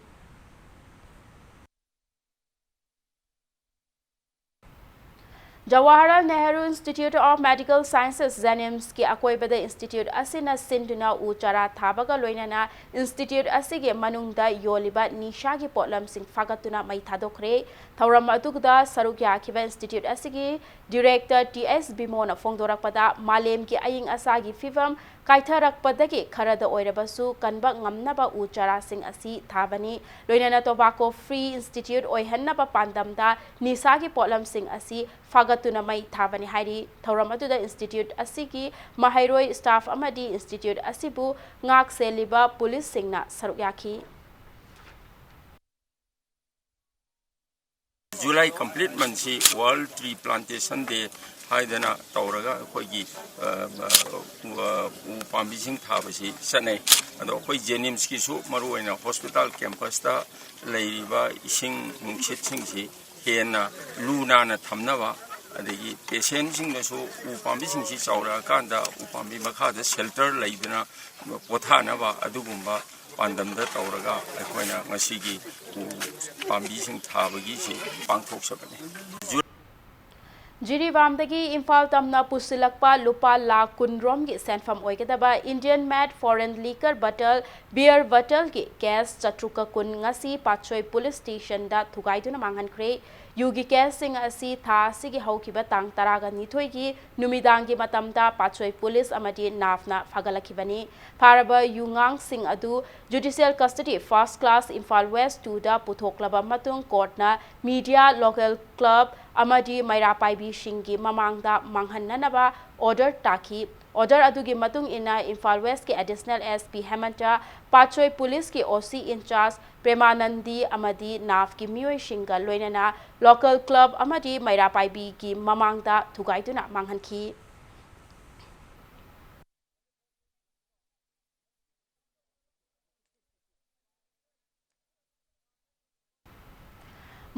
Jawaharlal Nehru Institute of Medical Sciences, JNIMSꯀꯤ ꯑꯀꯣꯏꯕꯗ institute ꯑꯁꯤꯅ ꯁꯤꯟꯗꯨꯅ ꯎ ꯆꯥꯔꯥ ꯊꯥꯕꯒ ꯂꯣꯏꯅꯅ institute ꯑꯁꯤꯒꯤ ꯃꯅꯨꯡꯗ ꯌꯣꯜꯂꯤꯕ ꯅꯤꯁꯥꯒꯤ ꯄꯣꯠꯂꯝꯁꯤꯡ ꯐꯥꯒꯠꯇꯨꯅ ꯃꯩ ꯊꯥꯗꯣꯛꯈ꯭ꯔꯦ꯫ ꯊꯧꯔꯝ ꯑꯗꯨꯗ ꯁꯔꯨꯛ ꯌꯥꯈꯤꯕ institute ꯑꯁꯤꯒꯤ Director ꯇꯤ ꯑꯦꯁ ꯕꯤꯃꯣꯅ ꯐꯣꯡꯗꯣꯔꯛꯄꯗ, ꯃꯥꯂꯦꯝꯒꯤ ꯑꯏꯪ ꯑꯁꯥꯒꯤ ꯐꯤꯚꯝ ꯀꯥꯏꯊꯔꯛꯄꯗꯒꯤ ꯈꯔꯗ ꯑꯣꯏꯔꯕꯁꯨ ꯀꯟꯕ ꯉꯝꯅꯕ ꯎ ꯆꯥꯔꯥꯁꯤꯡ ꯑꯁꯤ ꯊꯥꯕꯅꯤ꯫ ꯂꯣꯏꯅꯅ tobacco free institute ꯑꯣꯏꯍꯟꯅꯕ ꯄꯥꯟꯗꯝꯗ ꯅꯤꯁꯥꯒꯤ ꯄꯣꯠꯂꯝꯁꯤꯡ ꯑꯁꯤ ꯐꯥꯒꯠꯇꯨꯅ ꯃꯩ ꯊꯥꯕꯅꯤ ꯍꯥꯏꯔꯤ꯫ ꯊꯧꯔꯝ ꯑꯗꯨꯗ institute ꯑꯁꯤꯒꯤ ꯃꯍꯩꯔꯣꯏ, staff ꯑꯃꯗꯤ institute ꯑꯁꯤꯕꯨ ꯉꯥꯛ ꯁꯦꯜꯂꯤꯕ policeꯁꯤꯡꯅ ꯁꯔꯨꯛ ꯌꯥꯈꯤ꯫ July complete monthꯁꯤ World Tree Plantation Day ꯍꯥꯏꯗꯅ ꯇꯧꯔꯒ ꯑꯩꯈꯣꯏꯒꯤ, ꯑ, ꯑ, ꯎ, ꯑ, ꯎ ꯄꯥꯝꯕꯤꯁꯤꯡ ꯊꯥꯕꯁꯤ ꯆꯠꯅꯩ꯫ ꯑꯗꯣ ꯑꯩꯈꯣꯏ ꯖꯦꯅꯤꯝꯁꯀꯤꯁꯨ ꯃꯔꯨꯑꯣꯏꯅ ꯍꯣꯁꯄꯤꯇꯥꯜ ꯀꯦꯝꯄꯁꯇ ꯂꯩꯔꯤꯕ ꯏꯁꯤꯡ ꯅꯨꯡꯁꯤꯠꯁꯤꯡꯁꯤ ꯍꯦꯟꯅ ꯂꯨ ꯅꯥꯟꯅ ꯊꯝꯅꯕ, ꯑꯗꯒꯤ ꯄꯦꯁꯦꯟꯁꯤꯡꯗꯁꯨ ꯎ ꯄꯥꯝꯕꯤꯁꯤꯡꯁꯤ ꯆꯥꯎꯔꯛꯑꯀꯥꯟꯗ ꯎ ꯄꯥꯝꯕꯤ ꯃꯈꯥꯗ ꯁꯦꯜꯇꯔ ꯂꯩꯗꯨꯅ ꯄꯣꯊꯥꯅꯕ ꯑꯗꯨꯒꯨꯝꯕ ꯄꯥꯟꯗꯝꯗ ꯇꯧꯔꯒ ꯑꯩꯈꯣꯏꯅ ꯉꯁꯤꯒꯤ ꯎ ꯄꯥꯝꯕꯤꯁꯤꯡ ꯊꯥꯕꯒꯤꯁꯤ ꯄꯥꯡꯊꯣꯛꯆꯕꯅꯤ꯫ ꯖꯤꯔꯤꯕꯥꯝꯗꯒꯤ ꯏꯝꯐꯥꯜ ꯇꯝꯅ ꯄꯨꯁꯤꯜꯂꯛꯄ ꯂꯨꯄꯥ ꯂꯥꯈ ꯀꯨꯟ ꯔꯣꯝꯒꯤ ꯁꯦꯟꯐꯝ ꯑꯣꯏꯒꯗꯕ Indian Made Foreign Liquor Bottle, Beer Bottleꯒꯤ ꯀꯦꯁ ꯆꯥꯇ꯭ꯔꯨꯛꯀ ꯀꯨꯟ ꯉꯁꯤ ꯄꯥꯠꯁꯣꯏ ꯄꯨꯂꯤꯁ ꯁ꯭ꯇꯦꯁꯟꯗ ꯊꯨꯒꯥꯏꯗꯨꯅ ꯃꯥꯡꯍꯟꯈ꯭ꯔꯦ꯫ ꯌꯨꯒꯤ ꯀꯦꯁꯁꯤꯡ ꯑꯁꯤ ꯊꯥ ꯑꯁꯤꯒꯤ ꯍꯧꯈꯤꯕ ꯇꯥꯡ ꯇꯔꯥꯒ ꯅꯤꯊꯣꯏꯒꯤ ꯅꯨꯃꯤꯗꯥꯡꯒꯤ ꯃꯇꯝꯗ ꯄꯥꯠꯁꯣꯏ ꯄꯨꯂꯤꯁ ꯑꯃꯗꯤ ꯅꯥꯐꯅ ꯐꯥꯒꯠꯂꯛꯈꯤꯕꯅꯤ꯫ ꯐꯥꯔꯕ ꯌꯨꯉꯥꯡꯁꯤꯡ ꯑꯗꯨ Judicial Custody First Class Imphal West twoꯗ ꯄꯨꯊꯣꯛꯂꯕ ꯃꯇꯨꯡ ꯀꯣꯔꯠꯅ media, local club ꯑꯃꯗꯤ ꯃꯩꯔꯥ ꯄꯥꯏꯕꯤꯁꯤꯡꯒꯤ ꯃꯃꯥꯡꯗ ꯃꯥꯡꯍꯟꯅꯅꯕ order ꯇꯥꯈꯤ꯫ Order ꯑꯗꯨꯒꯤ ꯃꯇꯨꯡ ꯏꯟꯅ ꯏꯝꯐꯥꯜ ꯋꯦꯁꯀꯤ Additional SP ꯍꯦꯃꯟꯇ, ꯄꯥꯠꯁꯣꯏ ꯄꯨꯂꯤꯁꯀꯤ OC in charge ꯄ꯭ꯔꯦꯃꯥꯅꯟꯗꯤ ꯑꯃꯗꯤ ꯅꯥꯐꯀꯤ ꯃꯤꯑꯣꯏꯁꯤꯡꯒ ꯂꯣꯏꯅꯅ local club ꯑꯃꯗꯤ ꯃꯩꯔꯥ ꯄꯥꯏꯕꯤꯒꯤ ꯃꯃꯥꯡꯗ ꯊꯨꯒꯥꯏꯗꯨꯅ ꯃꯥꯡꯍꯟꯈꯤ꯫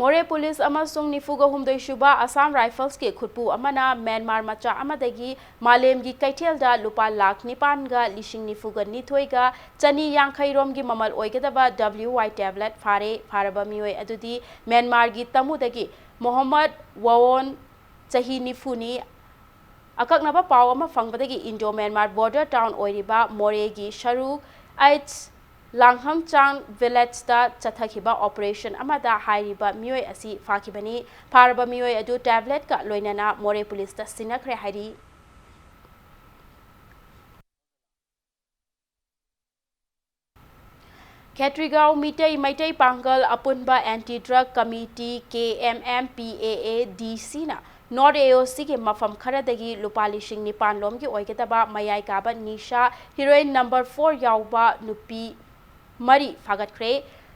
ꯃꯣꯔꯦ ꯄꯨꯂꯤꯁ ꯑꯃꯁꯨꯡ ꯅꯤꯐꯨꯒ ꯍꯨꯝꯗꯣꯏ ꯁꯨꯕ ꯑꯁꯥꯝ ꯔꯥꯏꯐꯜꯁꯀꯤ ꯈꯨꯠꯄꯨ ꯑꯃꯅ ꯃ꯭ꯌꯥꯟꯃꯥꯔ ꯃꯆꯥ ꯑꯃꯗꯒꯤ ꯃꯥꯂꯦꯝꯒꯤ ꯀꯩꯊꯦꯜꯗ ꯂꯨꯄꯥ ꯂꯥꯈ ꯅꯤꯄꯥꯟꯒ ꯂꯤꯁꯤꯡ ꯅꯤꯐꯨꯒ ꯅꯤꯊꯣꯏꯒ ꯆꯅꯤ ꯌꯥꯡꯈꯩ ꯔꯣꯝꯒꯤ ꯃꯃꯜ ꯑꯣꯏꯒꯗꯕ WY tablet ꯐꯥꯔꯦ꯫ ꯐꯥꯔꯕ ꯃꯤꯑꯣꯏ ꯑꯗꯨꯗꯤ ꯃ꯭ꯌꯥꯟꯃꯥꯔꯒꯤ ꯇꯃꯨꯗꯒꯤ ꯃꯣꯍꯝꯃꯗ ꯋꯥꯋꯣꯟ, ꯆꯍꯤ ꯅꯤꯐꯨꯅꯤ꯫ ꯑꯀꯛꯅꯕ ꯄꯥꯎ ꯑꯃ ꯐꯪꯕꯗꯒꯤ Indo Myanmar border town ꯑꯣꯏꯔꯤꯕ ꯃꯣꯔꯦꯒꯤ ꯁꯔꯨꯛ ꯑꯩꯆ ꯂꯥꯡꯍꯝꯆꯥꯡ villageꯇ ꯆꯠꯊꯈꯤꯕ operation ꯑꯃꯗ ꯍꯥꯏꯔꯤꯕ ꯃꯤꯑꯣꯏ ꯑꯁꯤ ꯐꯥꯈꯤꯕꯅꯤ꯫ ꯐꯥꯔꯕ ꯃꯤꯑꯣꯏ ꯑꯗꯨ tabletꯀ ꯂꯣꯏꯅꯅ ꯃꯣꯔꯦ ꯄꯨꯂꯤꯁꯇ ꯁꯤꯟꯅꯈ꯭ꯔꯦ ꯍꯥꯏꯔꯤ꯫ ꯈꯦꯇ꯭ꯔꯤꯒꯥꯎ ꯃꯤꯇꯩ ꯃꯩꯇꯩ ꯄꯥꯡꯒꯜ ꯑꯄꯨꯟꯕ Anti Drug Committee, KMMPAADCꯅ North AOCꯒꯤ ꯃꯐꯝ ꯈꯔꯗꯒꯤ ꯂꯨꯄꯥ ꯂꯤꯁꯤꯡ ꯅꯤꯄꯥꯟ ꯂꯣꯝꯒꯤ ꯑꯣꯏꯒꯗꯕ ꯃꯌꯥꯏ ꯀꯥꯕ ꯅꯤꯁꯥ heroin number four ꯌꯥꯎꯕ ꯅꯨꯄꯤ ꯃꯔꯤ ꯐꯥꯒꯠꯈ꯭ꯔꯦ꯫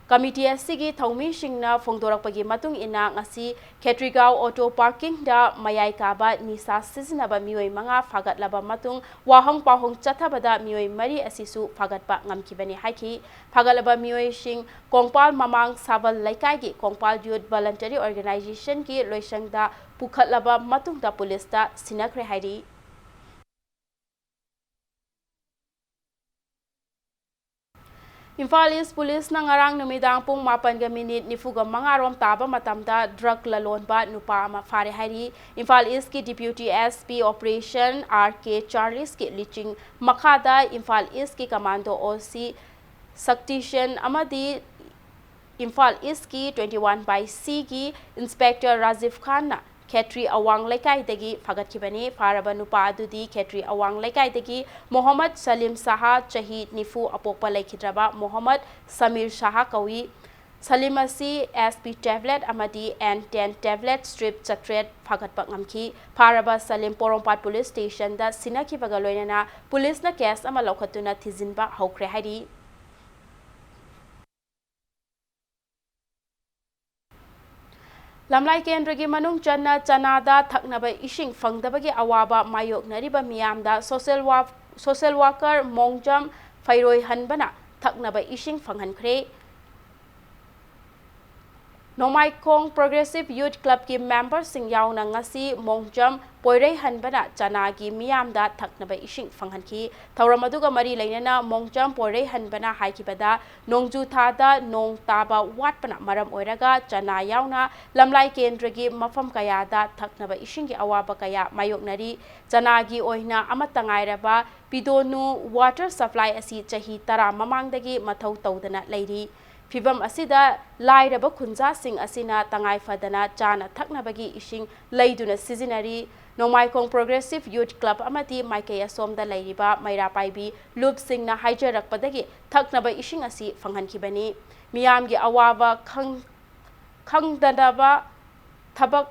ꯀꯃꯤꯇꯤ ꯑꯁꯤꯒꯤ ꯊꯧꯃꯤꯁꯤꯡꯅ ꯐꯣꯡꯗꯣꯔꯛꯄꯒꯤ ꯃꯇꯨꯡ ꯏꯟꯅ, ꯉꯁꯤ ꯈꯦꯇ꯭ꯔꯤꯒꯥꯎ ꯑꯣꯇꯣ ꯄꯥꯔꯀꯤꯡꯗ ꯃꯌꯥꯏ ꯀꯥꯕ ꯅꯤꯁꯥ ꯁꯤꯖꯤꯟꯅꯕ ꯃꯤꯑꯣꯏ ꯃꯉꯥ ꯐꯥꯒꯠꯂꯕ ꯃꯇꯨꯡ, ꯋꯥꯍꯪ ꯄꯥꯎꯍꯪ ꯆꯠꯊꯕꯗ ꯃꯤꯑꯣꯏ ꯃꯔꯤ ꯑꯁꯤꯁꯨ ꯐꯥꯒꯠꯄ ꯉꯝꯈꯤꯕꯅꯤ ꯍꯥꯏꯈꯤ꯫ ꯐꯥꯒꯠꯂꯕ ꯃꯤꯑꯣꯏꯁꯤꯡ ꯀꯣꯡꯄꯥꯜ ꯃꯃꯥꯡ ꯁꯥꯕꯜ ꯂꯩꯀꯥꯏꯒꯤ ꯀꯣꯡꯄꯥꯜ ꯌꯨꯠ ꯚꯣꯂꯟꯇꯔꯤ ꯑꯣꯔꯒꯅꯥꯏꯖꯦꯁꯟꯒꯤ ꯂꯣꯏꯁꯪꯗ ꯄꯨꯈꯠꯂꯕ ꯃꯇꯨꯡꯗ ꯄꯨꯂꯤꯁꯇ ꯁꯤꯟꯅꯈ꯭ꯔꯦ ꯍꯥꯏꯔꯤ꯫ ꯏꯝꯐꯥꯜ ꯏꯁ ꯄꯨꯂꯤꯁꯅ ꯉꯔꯥꯡ ꯅꯨꯃꯤꯗꯥꯡ ꯄꯨꯡ ꯃꯥꯄꯟꯒ ꯃꯤꯅꯤꯠ ꯅꯤꯐꯨꯒ ꯃꯉꯥ ꯔꯣꯝ ꯇꯥꯕ ꯃꯇꯝꯗ ꯗ꯭ꯔꯒ ꯂꯂꯣꯟꯕ ꯅꯨꯄꯥ ꯑꯃ ꯐꯥꯔꯦ ꯍꯥꯏꯔꯤ꯫ ꯏꯝꯐꯥꯜ ꯏꯁꯀꯤ deputy S P operation R K ꯆꯥꯔꯂꯤꯁꯀꯤ ꯂꯨꯆꯤꯡ ꯃꯈꯥꯗ ꯏꯝꯐꯥꯜ ꯏꯁꯀꯤ ꯀꯃꯥꯟꯗꯣ ꯑꯣ ꯁꯤ ꯁꯛꯇꯤꯁꯦꯟ ꯑꯃꯗꯤ ꯏꯝꯐꯥꯜ ꯏꯁꯀꯤ twenty one by C ꯒꯤ ꯏꯟꯁꯄꯦꯛꯇꯔ ꯔꯥꯖꯤꯕ ꯈꯥꯟꯅ ꯈꯦꯇ꯭ꯔꯤ ꯑꯋꯥꯡ ꯂꯩꯀꯥꯏꯗꯒꯤ ꯐꯥꯒꯠꯈꯤꯕꯅꯤ꯫ ꯐꯥꯔꯕ ꯅꯨꯄꯥ ꯑꯗꯨꯗꯤ ꯈꯦꯇ꯭ꯔꯤ ꯑꯋꯥꯡ ꯂꯩꯀꯥꯏꯗꯒꯤ ꯃꯣꯍꯝꯃꯗ ꯁꯂꯤꯝ ꯁꯥꯍꯥ, ꯆꯍꯤ ꯅꯤꯐꯨ, ꯑꯄꯣꯛꯄ ꯂꯩꯈꯤꯗ꯭ꯔꯕ ꯃꯣꯍꯝꯃꯗ ꯁꯃꯤꯔ ꯁꯥꯍꯥ ꯀꯧꯏ꯫ ꯁꯂꯤꯝ ꯑꯁꯤ S P tablet ꯑꯃꯗꯤ N ten tablet strip ꯆꯥꯇ꯭ꯔꯦꯠ ꯐꯥꯒꯠꯄ ꯉꯝꯈꯤ꯫ ꯐꯥꯔꯕ ꯁꯂꯤꯝ ꯄꯣꯔꯣꯝꯄꯥꯠ ꯄꯨꯂꯤꯁ ꯁ꯭ꯇꯦꯁꯟꯗ ꯁꯤꯟꯅꯈꯤꯕꯒ ꯂꯣꯏꯅꯅ ꯄꯨꯂꯤꯁꯅ ꯀꯦꯁ ꯑꯃ ꯂꯧꯈꯠꯇꯨꯅ ꯊꯤꯖꯤꯟꯕ ꯍꯧꯈ꯭ꯔꯦ ꯍꯥꯏꯔꯤ꯫ ꯂꯝꯂꯥꯏ ꯀꯦꯟꯗ꯭ꯔꯒꯤ ꯃꯅꯨꯡ ꯆꯟꯅ ꯆꯅꯥꯗ ꯊꯛꯅꯕ ꯏꯁꯤꯡ ꯐꯪꯗꯕꯒꯤ ꯑꯋꯥꯕ ꯃꯥꯌꯣꯛꯅꯔꯤꯕ ꯃꯤꯌꯥꯝꯗ social wa-, social worker ꯃꯣꯡꯖꯝ ꯐꯩꯔꯣꯏꯍꯟꯕꯅ ꯊꯛꯅꯕ ꯏꯁꯤꯡ ꯐꯪꯍꯟꯈ꯭ꯔꯦ꯫ ꯅꯣꯡꯃꯥꯏꯈꯣꯡ Progressive Youth Clubꯀꯤ memberꯁꯤꯡ ꯌꯥꯎꯅ ꯉꯁꯤ ꯃꯣꯡꯖꯝ ꯄꯣꯏꯔꯩꯍꯟꯕꯅ ꯆꯅꯥꯒꯤ ꯃꯤꯌꯥꯝꯗ ꯊꯛꯅꯕ ꯏꯁꯤꯡ ꯐꯪꯍꯟꯈꯤ꯫ ꯊꯧꯔꯝ ꯑꯗꯨꯒ ꯃꯔꯤ ꯂꯩꯅꯅ ꯃꯣꯡꯖꯝ ꯄꯣꯏꯔꯩꯍꯟꯕꯅ ꯍꯥꯏꯈꯤꯕꯗ, ꯅꯣꯡꯖꯨ ꯊꯥꯗ ꯅꯣꯡ ꯇꯥꯕ ꯋꯥꯠꯄꯅ ꯃꯔꯝ ꯑꯣꯏꯔꯒ ꯆꯅꯥ ꯌꯥꯎꯅ ꯂꯝꯂꯥꯏ ꯀꯦꯟꯗ꯭ꯔꯒꯤ ꯃꯐꯝ ꯀꯌꯥꯗ ꯊꯛꯅꯕ ꯏꯁꯤꯡꯒꯤ ꯑꯋꯥꯕ ꯀꯌꯥ ꯃꯥꯌꯣꯛꯅꯔꯤ꯫ ꯆꯅꯥꯒꯤ ꯑꯣꯏꯅ ꯑꯃꯠꯇ ꯉꯥꯏꯔꯕ ꯄꯤꯗꯣꯅꯨ water supply ꯑꯁꯤ ꯆꯍꯤ ꯇꯔꯥ ꯃꯃꯥꯡꯗꯒꯤ ꯃꯊꯧ ꯇꯧꯗꯅ ꯂꯩꯔꯤ꯫ ꯐꯤꯚꯝ ꯑꯁꯤꯗ ꯂꯥꯏꯔꯕ ꯈꯨꯟꯖꯥꯁꯤꯡ ꯑꯁꯤꯅ ꯇꯉꯥꯏ ꯐꯗꯅ ꯆꯥꯅ ꯊꯛꯅꯕꯒꯤ ꯏꯁꯤꯡ ꯂꯩꯗꯨꯅ ꯁꯤꯖꯤꯟꯅꯔꯤ꯫ ꯅꯣꯡꯃꯥꯏꯈꯣꯡ Progressive Youth Club ꯑꯃꯗꯤ ꯃꯥꯏꯀꯩ ꯑꯁꯣꯝꯗ ꯂꯩꯔꯤꯕ ꯃꯩꯔꯥ ꯄꯥꯏꯕꯤ ꯂꯨꯞꯁꯤꯡꯅ ꯍꯥꯏꯖꯔꯛꯄꯗꯒꯤ ꯊꯛꯅꯕ ꯏꯁꯤꯡ ꯑꯁꯤ ꯐꯪꯍꯟꯈꯤꯕꯅꯤ꯫ ꯃꯤꯌꯥꯝꯒꯤ ꯑꯋꯥꯕ ꯈꯪ-, ꯈꯪꯗꯅꯕ ꯊꯕꯛ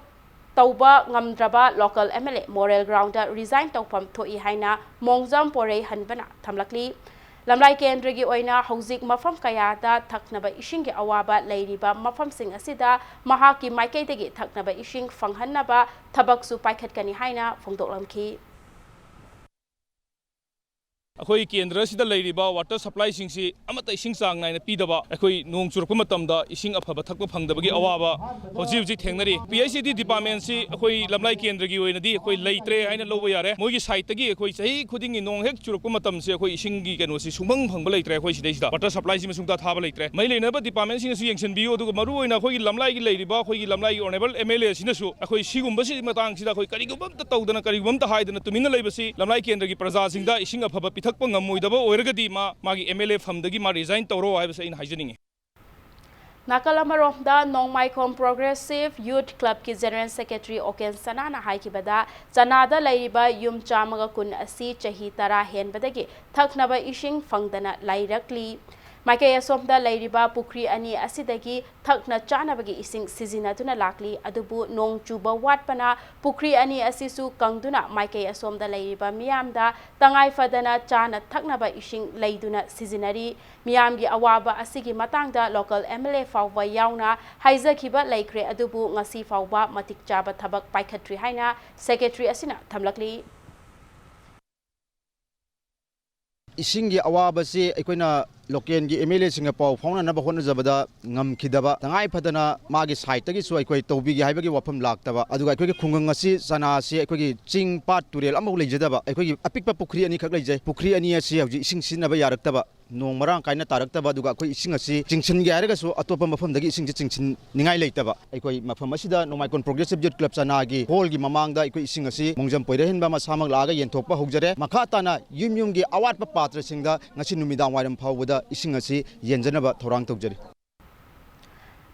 ꯇꯧꯕ ꯉꯝꯗ꯭ꯔꯕ local M L A Morel Groundꯗ resign ꯇꯧꯐꯝ ꯊꯣꯛꯏ ꯍꯥꯏꯅ ꯃꯣꯡꯖꯝ ꯄꯣꯔꯩꯍꯟꯕꯅ ꯊꯝꯂꯛꯂꯤ꯫ ꯂꯝꯂꯥꯏ ꯀꯦꯟꯗ꯭ꯔꯒꯤ ꯑꯣꯏꯅ ꯍꯧꯖꯤꯛ ꯃꯐꯝ ꯀꯌꯥꯗ ꯊꯛꯅꯕ ꯏꯁꯤꯡꯒꯤ ꯑꯋꯥꯕ ꯂꯩꯔꯤꯕ ꯃꯐꯝꯁꯤꯡ ꯑꯁꯤꯗ ꯃꯍꯥꯛꯀꯤ ꯃꯥꯏꯀꯩꯗꯒꯤ ꯊꯛꯅꯕ ꯏꯁꯤꯡ ꯐꯪꯍꯟꯅꯕ ꯊꯕꯛꯁꯨ ꯄꯥꯏꯈꯠꯀꯅꯤ ꯍꯥꯏꯅ ꯐꯣꯡꯗꯣꯛꯂꯝꯈꯤ꯫ ꯑꯩꯈꯣꯏ ꯀꯦꯟꯗ꯭ꯔ ꯑꯁꯤꯗ ꯂꯩꯔꯤꯕ ꯋꯥꯇꯔ ꯁꯄ꯭ꯂꯥꯏꯁꯤꯡꯁꯤ ꯑꯃꯠꯇ ꯏꯁꯤꯡ ꯆꯥꯡ ꯅꯥꯏꯅ ꯄꯤꯗꯕ, ꯑꯩꯈꯣꯏ ꯅꯣꯡ ꯆꯨꯔꯛꯄ ꯃꯇꯝꯗ ꯏꯁꯤꯡ ꯑꯐꯕ ꯊꯛꯄ ꯐꯪꯗꯕꯒꯤ ꯑꯋꯥꯕ ꯍꯧꯖꯤꯛ ꯍꯧꯖꯤꯛ ꯊꯦꯡꯅꯔꯤ꯫ ꯄꯤ ꯑꯩꯆ ꯏ ꯗꯤ ꯗꯤꯄꯥꯔꯠꯃꯦꯟꯁꯤ ꯑꯩꯈꯣꯏ ꯂꯝꯂꯥꯏ ꯀꯦꯟꯗ꯭ꯔꯒꯤ ꯑꯣꯏꯅꯗꯤ ꯑꯩꯈꯣꯏ ꯂꯩꯇ꯭ꯔꯦ ꯍꯥꯏꯅ ꯂꯧꯕ ꯌꯥꯔꯦ꯫ ꯃꯣꯏꯒꯤ ꯁꯥꯏꯠꯇꯒꯤ ꯑꯩꯈꯣꯏ ꯆꯍꯤ ꯈꯨꯗꯤꯡꯒꯤ ꯅꯣꯡ ꯍꯦꯛ ꯆꯨꯔꯛꯄ ꯃꯇꯝꯁꯦ ꯑꯩꯈꯣꯏ ꯏꯁꯤꯡꯒꯤ ꯀꯩꯅꯣꯁꯤ ꯁꯨꯡꯐꯪ ꯐꯪꯕ ꯂꯩꯇ꯭ꯔꯦ꯫ ꯑꯩꯈꯣꯏ ꯁꯤꯗꯩꯁꯤꯗ ꯋꯥꯇꯔ ꯁꯄ꯭ꯂꯥꯏꯁꯤꯃ ꯁꯨꯡꯊꯥ ꯊꯥꯕ ꯂꯩꯇ꯭ꯔꯦ꯫ ꯃꯔꯤ ꯂꯩꯅꯕ ꯗꯤꯄꯥꯔꯠꯃꯦꯟꯁꯤꯡꯅꯁꯨ ꯌꯦꯡꯁꯤꯟꯕꯤꯌꯨ, ꯑꯗꯨꯒ ꯃꯔꯨꯑꯣꯏꯅ ꯑꯩꯈꯣꯏꯒꯤ ꯂꯝꯂꯥꯏꯒꯤ ꯂꯩꯔꯤꯕ ꯑꯩꯈꯣꯏꯒꯤ ꯂꯝꯂꯥꯏꯒꯤ ꯑꯣꯅꯔꯦꯕꯜ ꯑꯦꯝ ꯑꯦꯜ ꯑꯦ ꯁꯤꯅꯁꯨ ꯑꯩꯈꯣꯏ ꯁꯤꯒꯨꯝꯕꯁꯤ ꯃꯇꯥꯡꯁꯤꯗ ꯑꯩꯈꯣꯏ ꯀꯔꯤꯒꯨꯝꯕ ꯑꯝꯇ ꯇꯧꯗꯅ, ꯀꯔꯤꯒꯨꯝꯕ ꯑꯝꯇ ꯍꯥꯏꯗꯅ ꯇꯨꯃꯤꯟꯅ ꯂꯩꯕꯁꯤ ꯂꯝꯂꯥꯏ ꯀꯦꯟꯗ꯭ꯔꯒꯤ ꯄ꯭ꯔꯖꯥꯁꯤꯡꯗ ꯏꯁꯤꯡ ꯑꯐꯕ ꯄꯤꯊꯛꯄ ꯉꯝꯃꯣꯏꯗꯕ ꯑꯣꯏꯔꯒꯗꯤ ꯃꯥ ꯃꯥꯒꯤ ꯑꯦꯝ ꯑꯦꯜ ꯑꯦ ꯐꯝꯗꯒꯤ ꯃꯥ ꯔꯤꯖꯥꯏꯟ ꯇꯧꯔꯣ ꯍꯥꯏꯕꯁꯤ ꯑꯩꯅ ꯍꯥꯏꯖꯅꯤꯡꯉꯤ꯫ ꯅꯥꯀꯜ ꯑꯃꯔꯣꯝꯗ, ꯅꯣꯡꯃꯥꯏꯈꯣꯝ ꯄ꯭ꯔꯣꯒ꯭ꯔꯦꯁꯤꯚ ꯌꯨꯊ ꯀ꯭ꯂꯕꯀꯤ ꯖꯦꯅꯔꯦꯜ ꯁꯦꯀ꯭ꯔꯦꯇꯔꯤ ꯑꯣꯀꯦꯟ ꯆꯅꯥꯅ ꯍꯥꯏꯈꯤꯕꯗ, ꯆꯅꯥꯗ ꯂꯩꯔꯤꯕ ꯌꯨꯝ ꯆꯥꯝꯃꯒ ꯀꯨꯟ ꯑꯁꯤ ꯆꯍꯤ ꯇꯔꯥ ꯍꯦꯟꯕꯗꯒꯤ ꯊꯛꯅꯕ ꯏꯁꯤꯡ ꯐꯪꯗꯅ ꯂꯩꯔꯛꯂꯤ꯫ ꯃꯥꯏꯀꯩ ꯑꯁꯣꯝꯗ ꯂꯩꯔꯤꯕ ꯄꯨꯈ꯭ꯔꯤ ꯑꯅꯤ ꯑꯁꯤꯗꯒꯤ ꯊꯛꯅ ꯆꯥꯅꯕꯒꯤ ꯏꯁꯤꯡ ꯁꯤꯖꯤꯟꯅꯗꯨꯅ ꯂꯥꯛꯂꯤ꯫ ꯑꯗꯨꯕꯨ ꯅꯣꯡ ꯆꯨꯕ ꯋꯥꯠꯄꯅ ꯄꯨꯈ꯭ꯔꯤ ꯑꯅꯤ ꯑꯁꯤꯁꯨ ꯀꯪꯗꯨꯅ ꯃꯥꯏꯀꯩ ꯑꯁꯣꯝꯗ ꯂꯩꯔꯤꯕ ꯃꯤꯌꯥꯝꯗ ꯇꯉꯥꯏ ꯐꯗꯅ ꯆꯥꯅ ꯊꯛꯅꯕ ꯏꯁꯤꯡ ꯂꯩꯗꯨꯅ ꯁꯤꯖꯤꯟꯅꯔꯤ꯫ ꯃꯤꯌꯥꯝꯒꯤ ꯑꯋꯥꯕ ꯑꯁꯤꯒꯤ ꯃꯇꯥꯡꯗ ꯂꯣꯀꯦꯜ ꯑꯦꯝ ꯑꯦꯜ ꯑꯦ ꯐꯥꯎꯕ ꯌꯥꯎꯅ ꯍꯥꯏꯖꯈꯤꯕ ꯂꯩꯈ꯭ꯔꯦ, ꯑꯗꯨꯕꯨ ꯉꯁꯤ ꯐꯥꯎꯕ ꯃꯇꯤꯛ ꯆꯥꯕ ꯊꯕꯛ ꯄꯥꯏꯈꯠꯇ꯭ꯔꯤ ꯍꯥꯏꯅ ꯁꯦꯀ꯭ꯔꯦꯇꯔꯤ ꯑꯁꯤꯅ ꯊꯝꯂꯛꯂꯤ꯫ ꯏꯁꯤꯡꯒꯤ ꯑꯋꯥꯕꯁꯤ ꯑꯩꯈꯣꯏꯅ ꯂꯣꯀꯦꯜꯒꯤ ꯑꯦꯝ ꯑꯦꯜ ꯑꯦꯁꯤꯡꯒ ꯄꯥꯎ ꯐꯥꯎꯅꯅꯕ ꯍꯣꯠꯅꯖꯕꯗ ꯉꯝꯈꯤꯗꯕ, ꯇꯉꯥꯏ ꯐꯗꯅ ꯃꯥꯒꯤ ꯁꯥꯏꯠꯇꯒꯤꯁꯨ ꯑꯩꯈꯣꯏ ꯇꯧꯕꯤꯒꯦ ꯍꯥꯏꯕꯒꯤ ꯋꯥꯐꯝ ꯂꯥꯛꯇꯕ, ꯑꯗꯨꯒ ꯑꯩꯈꯣꯏꯒꯤ ꯈꯨꯡꯒꯪ ꯑꯁꯤ ꯆꯅꯥꯁꯤ ꯑꯩꯈꯣꯏꯒꯤ ꯆꯤꯡ, ꯄꯥꯠ, ꯇꯨꯔꯦꯜ ꯑꯃꯐꯥꯎ ꯂꯩꯖꯗꯕ, ꯑꯩꯈꯣꯏꯒꯤ ꯑꯄꯤꯛꯄ ꯄꯨꯈ꯭ꯔꯤ ꯑꯅꯤꯈꯛ ꯂꯩꯖꯩ꯫ ꯄꯨꯈ꯭ꯔꯤ ꯑꯅꯤ ꯑꯁꯤ ꯍꯧꯖꯤꯛ ꯏꯁꯤꯡ ꯁꯤꯖꯤꯟꯅꯕ ꯌꯥꯔꯛꯇꯕ, ꯅꯣꯡ ꯃꯔꯥꯡ ꯀꯥꯏꯅ ꯇꯥꯔꯛꯇꯕ, ꯑꯗꯨꯒ ꯑꯩꯈꯣꯏ ꯏꯁꯤꯡ ꯑꯁꯤ ꯆꯤꯡꯁꯤꯟꯒꯦ ꯍꯥꯏꯔꯒꯁꯨ ꯑꯇꯣꯞꯄ ꯃꯐꯝꯗꯒꯤ ꯏꯁꯤꯡꯁꯤ ꯆꯤꯡꯁꯤꯟꯅꯤꯡꯉꯥꯏ ꯂꯩꯇꯕ꯫ ꯑꯩꯈꯣꯏ ꯃꯐꯝ ꯑꯁꯤꯗ ꯅꯣꯡꯃꯥꯏꯀꯣꯟ ꯄ꯭ꯔꯣꯒ꯭ꯔꯦꯁꯤꯚ ꯌꯨꯠ ꯀ꯭ꯂꯕ ꯆꯅꯥꯒꯤ ꯍꯣꯜꯒꯤ ꯃꯃꯥꯡꯗ ꯑꯩꯈꯣꯏ ꯏꯁꯤꯡ ꯑꯁꯤ ꯃꯣꯡꯖꯝ ꯄꯣꯏꯔꯩꯍꯦꯟꯕ ꯃꯁꯥꯃꯛ ꯂꯥꯛꯑꯒ ꯌꯦꯟꯊꯣꯛꯄ ꯍꯧꯖꯔꯦ꯫ ꯃꯈꯥ ꯇꯥꯅ ꯌꯨꯝ ꯌꯨꯝꯒꯤ ꯑꯋꯥꯠꯄ ꯄꯥꯇ꯭ꯔꯁꯤꯡꯗ ꯉꯁꯤ ꯅꯨꯃꯤꯗꯥꯡ ꯋꯥꯏꯔꯝ ꯐꯥꯎꯕꯗ ꯏꯁꯤꯡ ꯑꯁꯤ ꯌꯦꯟꯖꯅꯕ ꯊꯧꯔꯥꯡ ꯇꯧꯖꯔꯤ꯫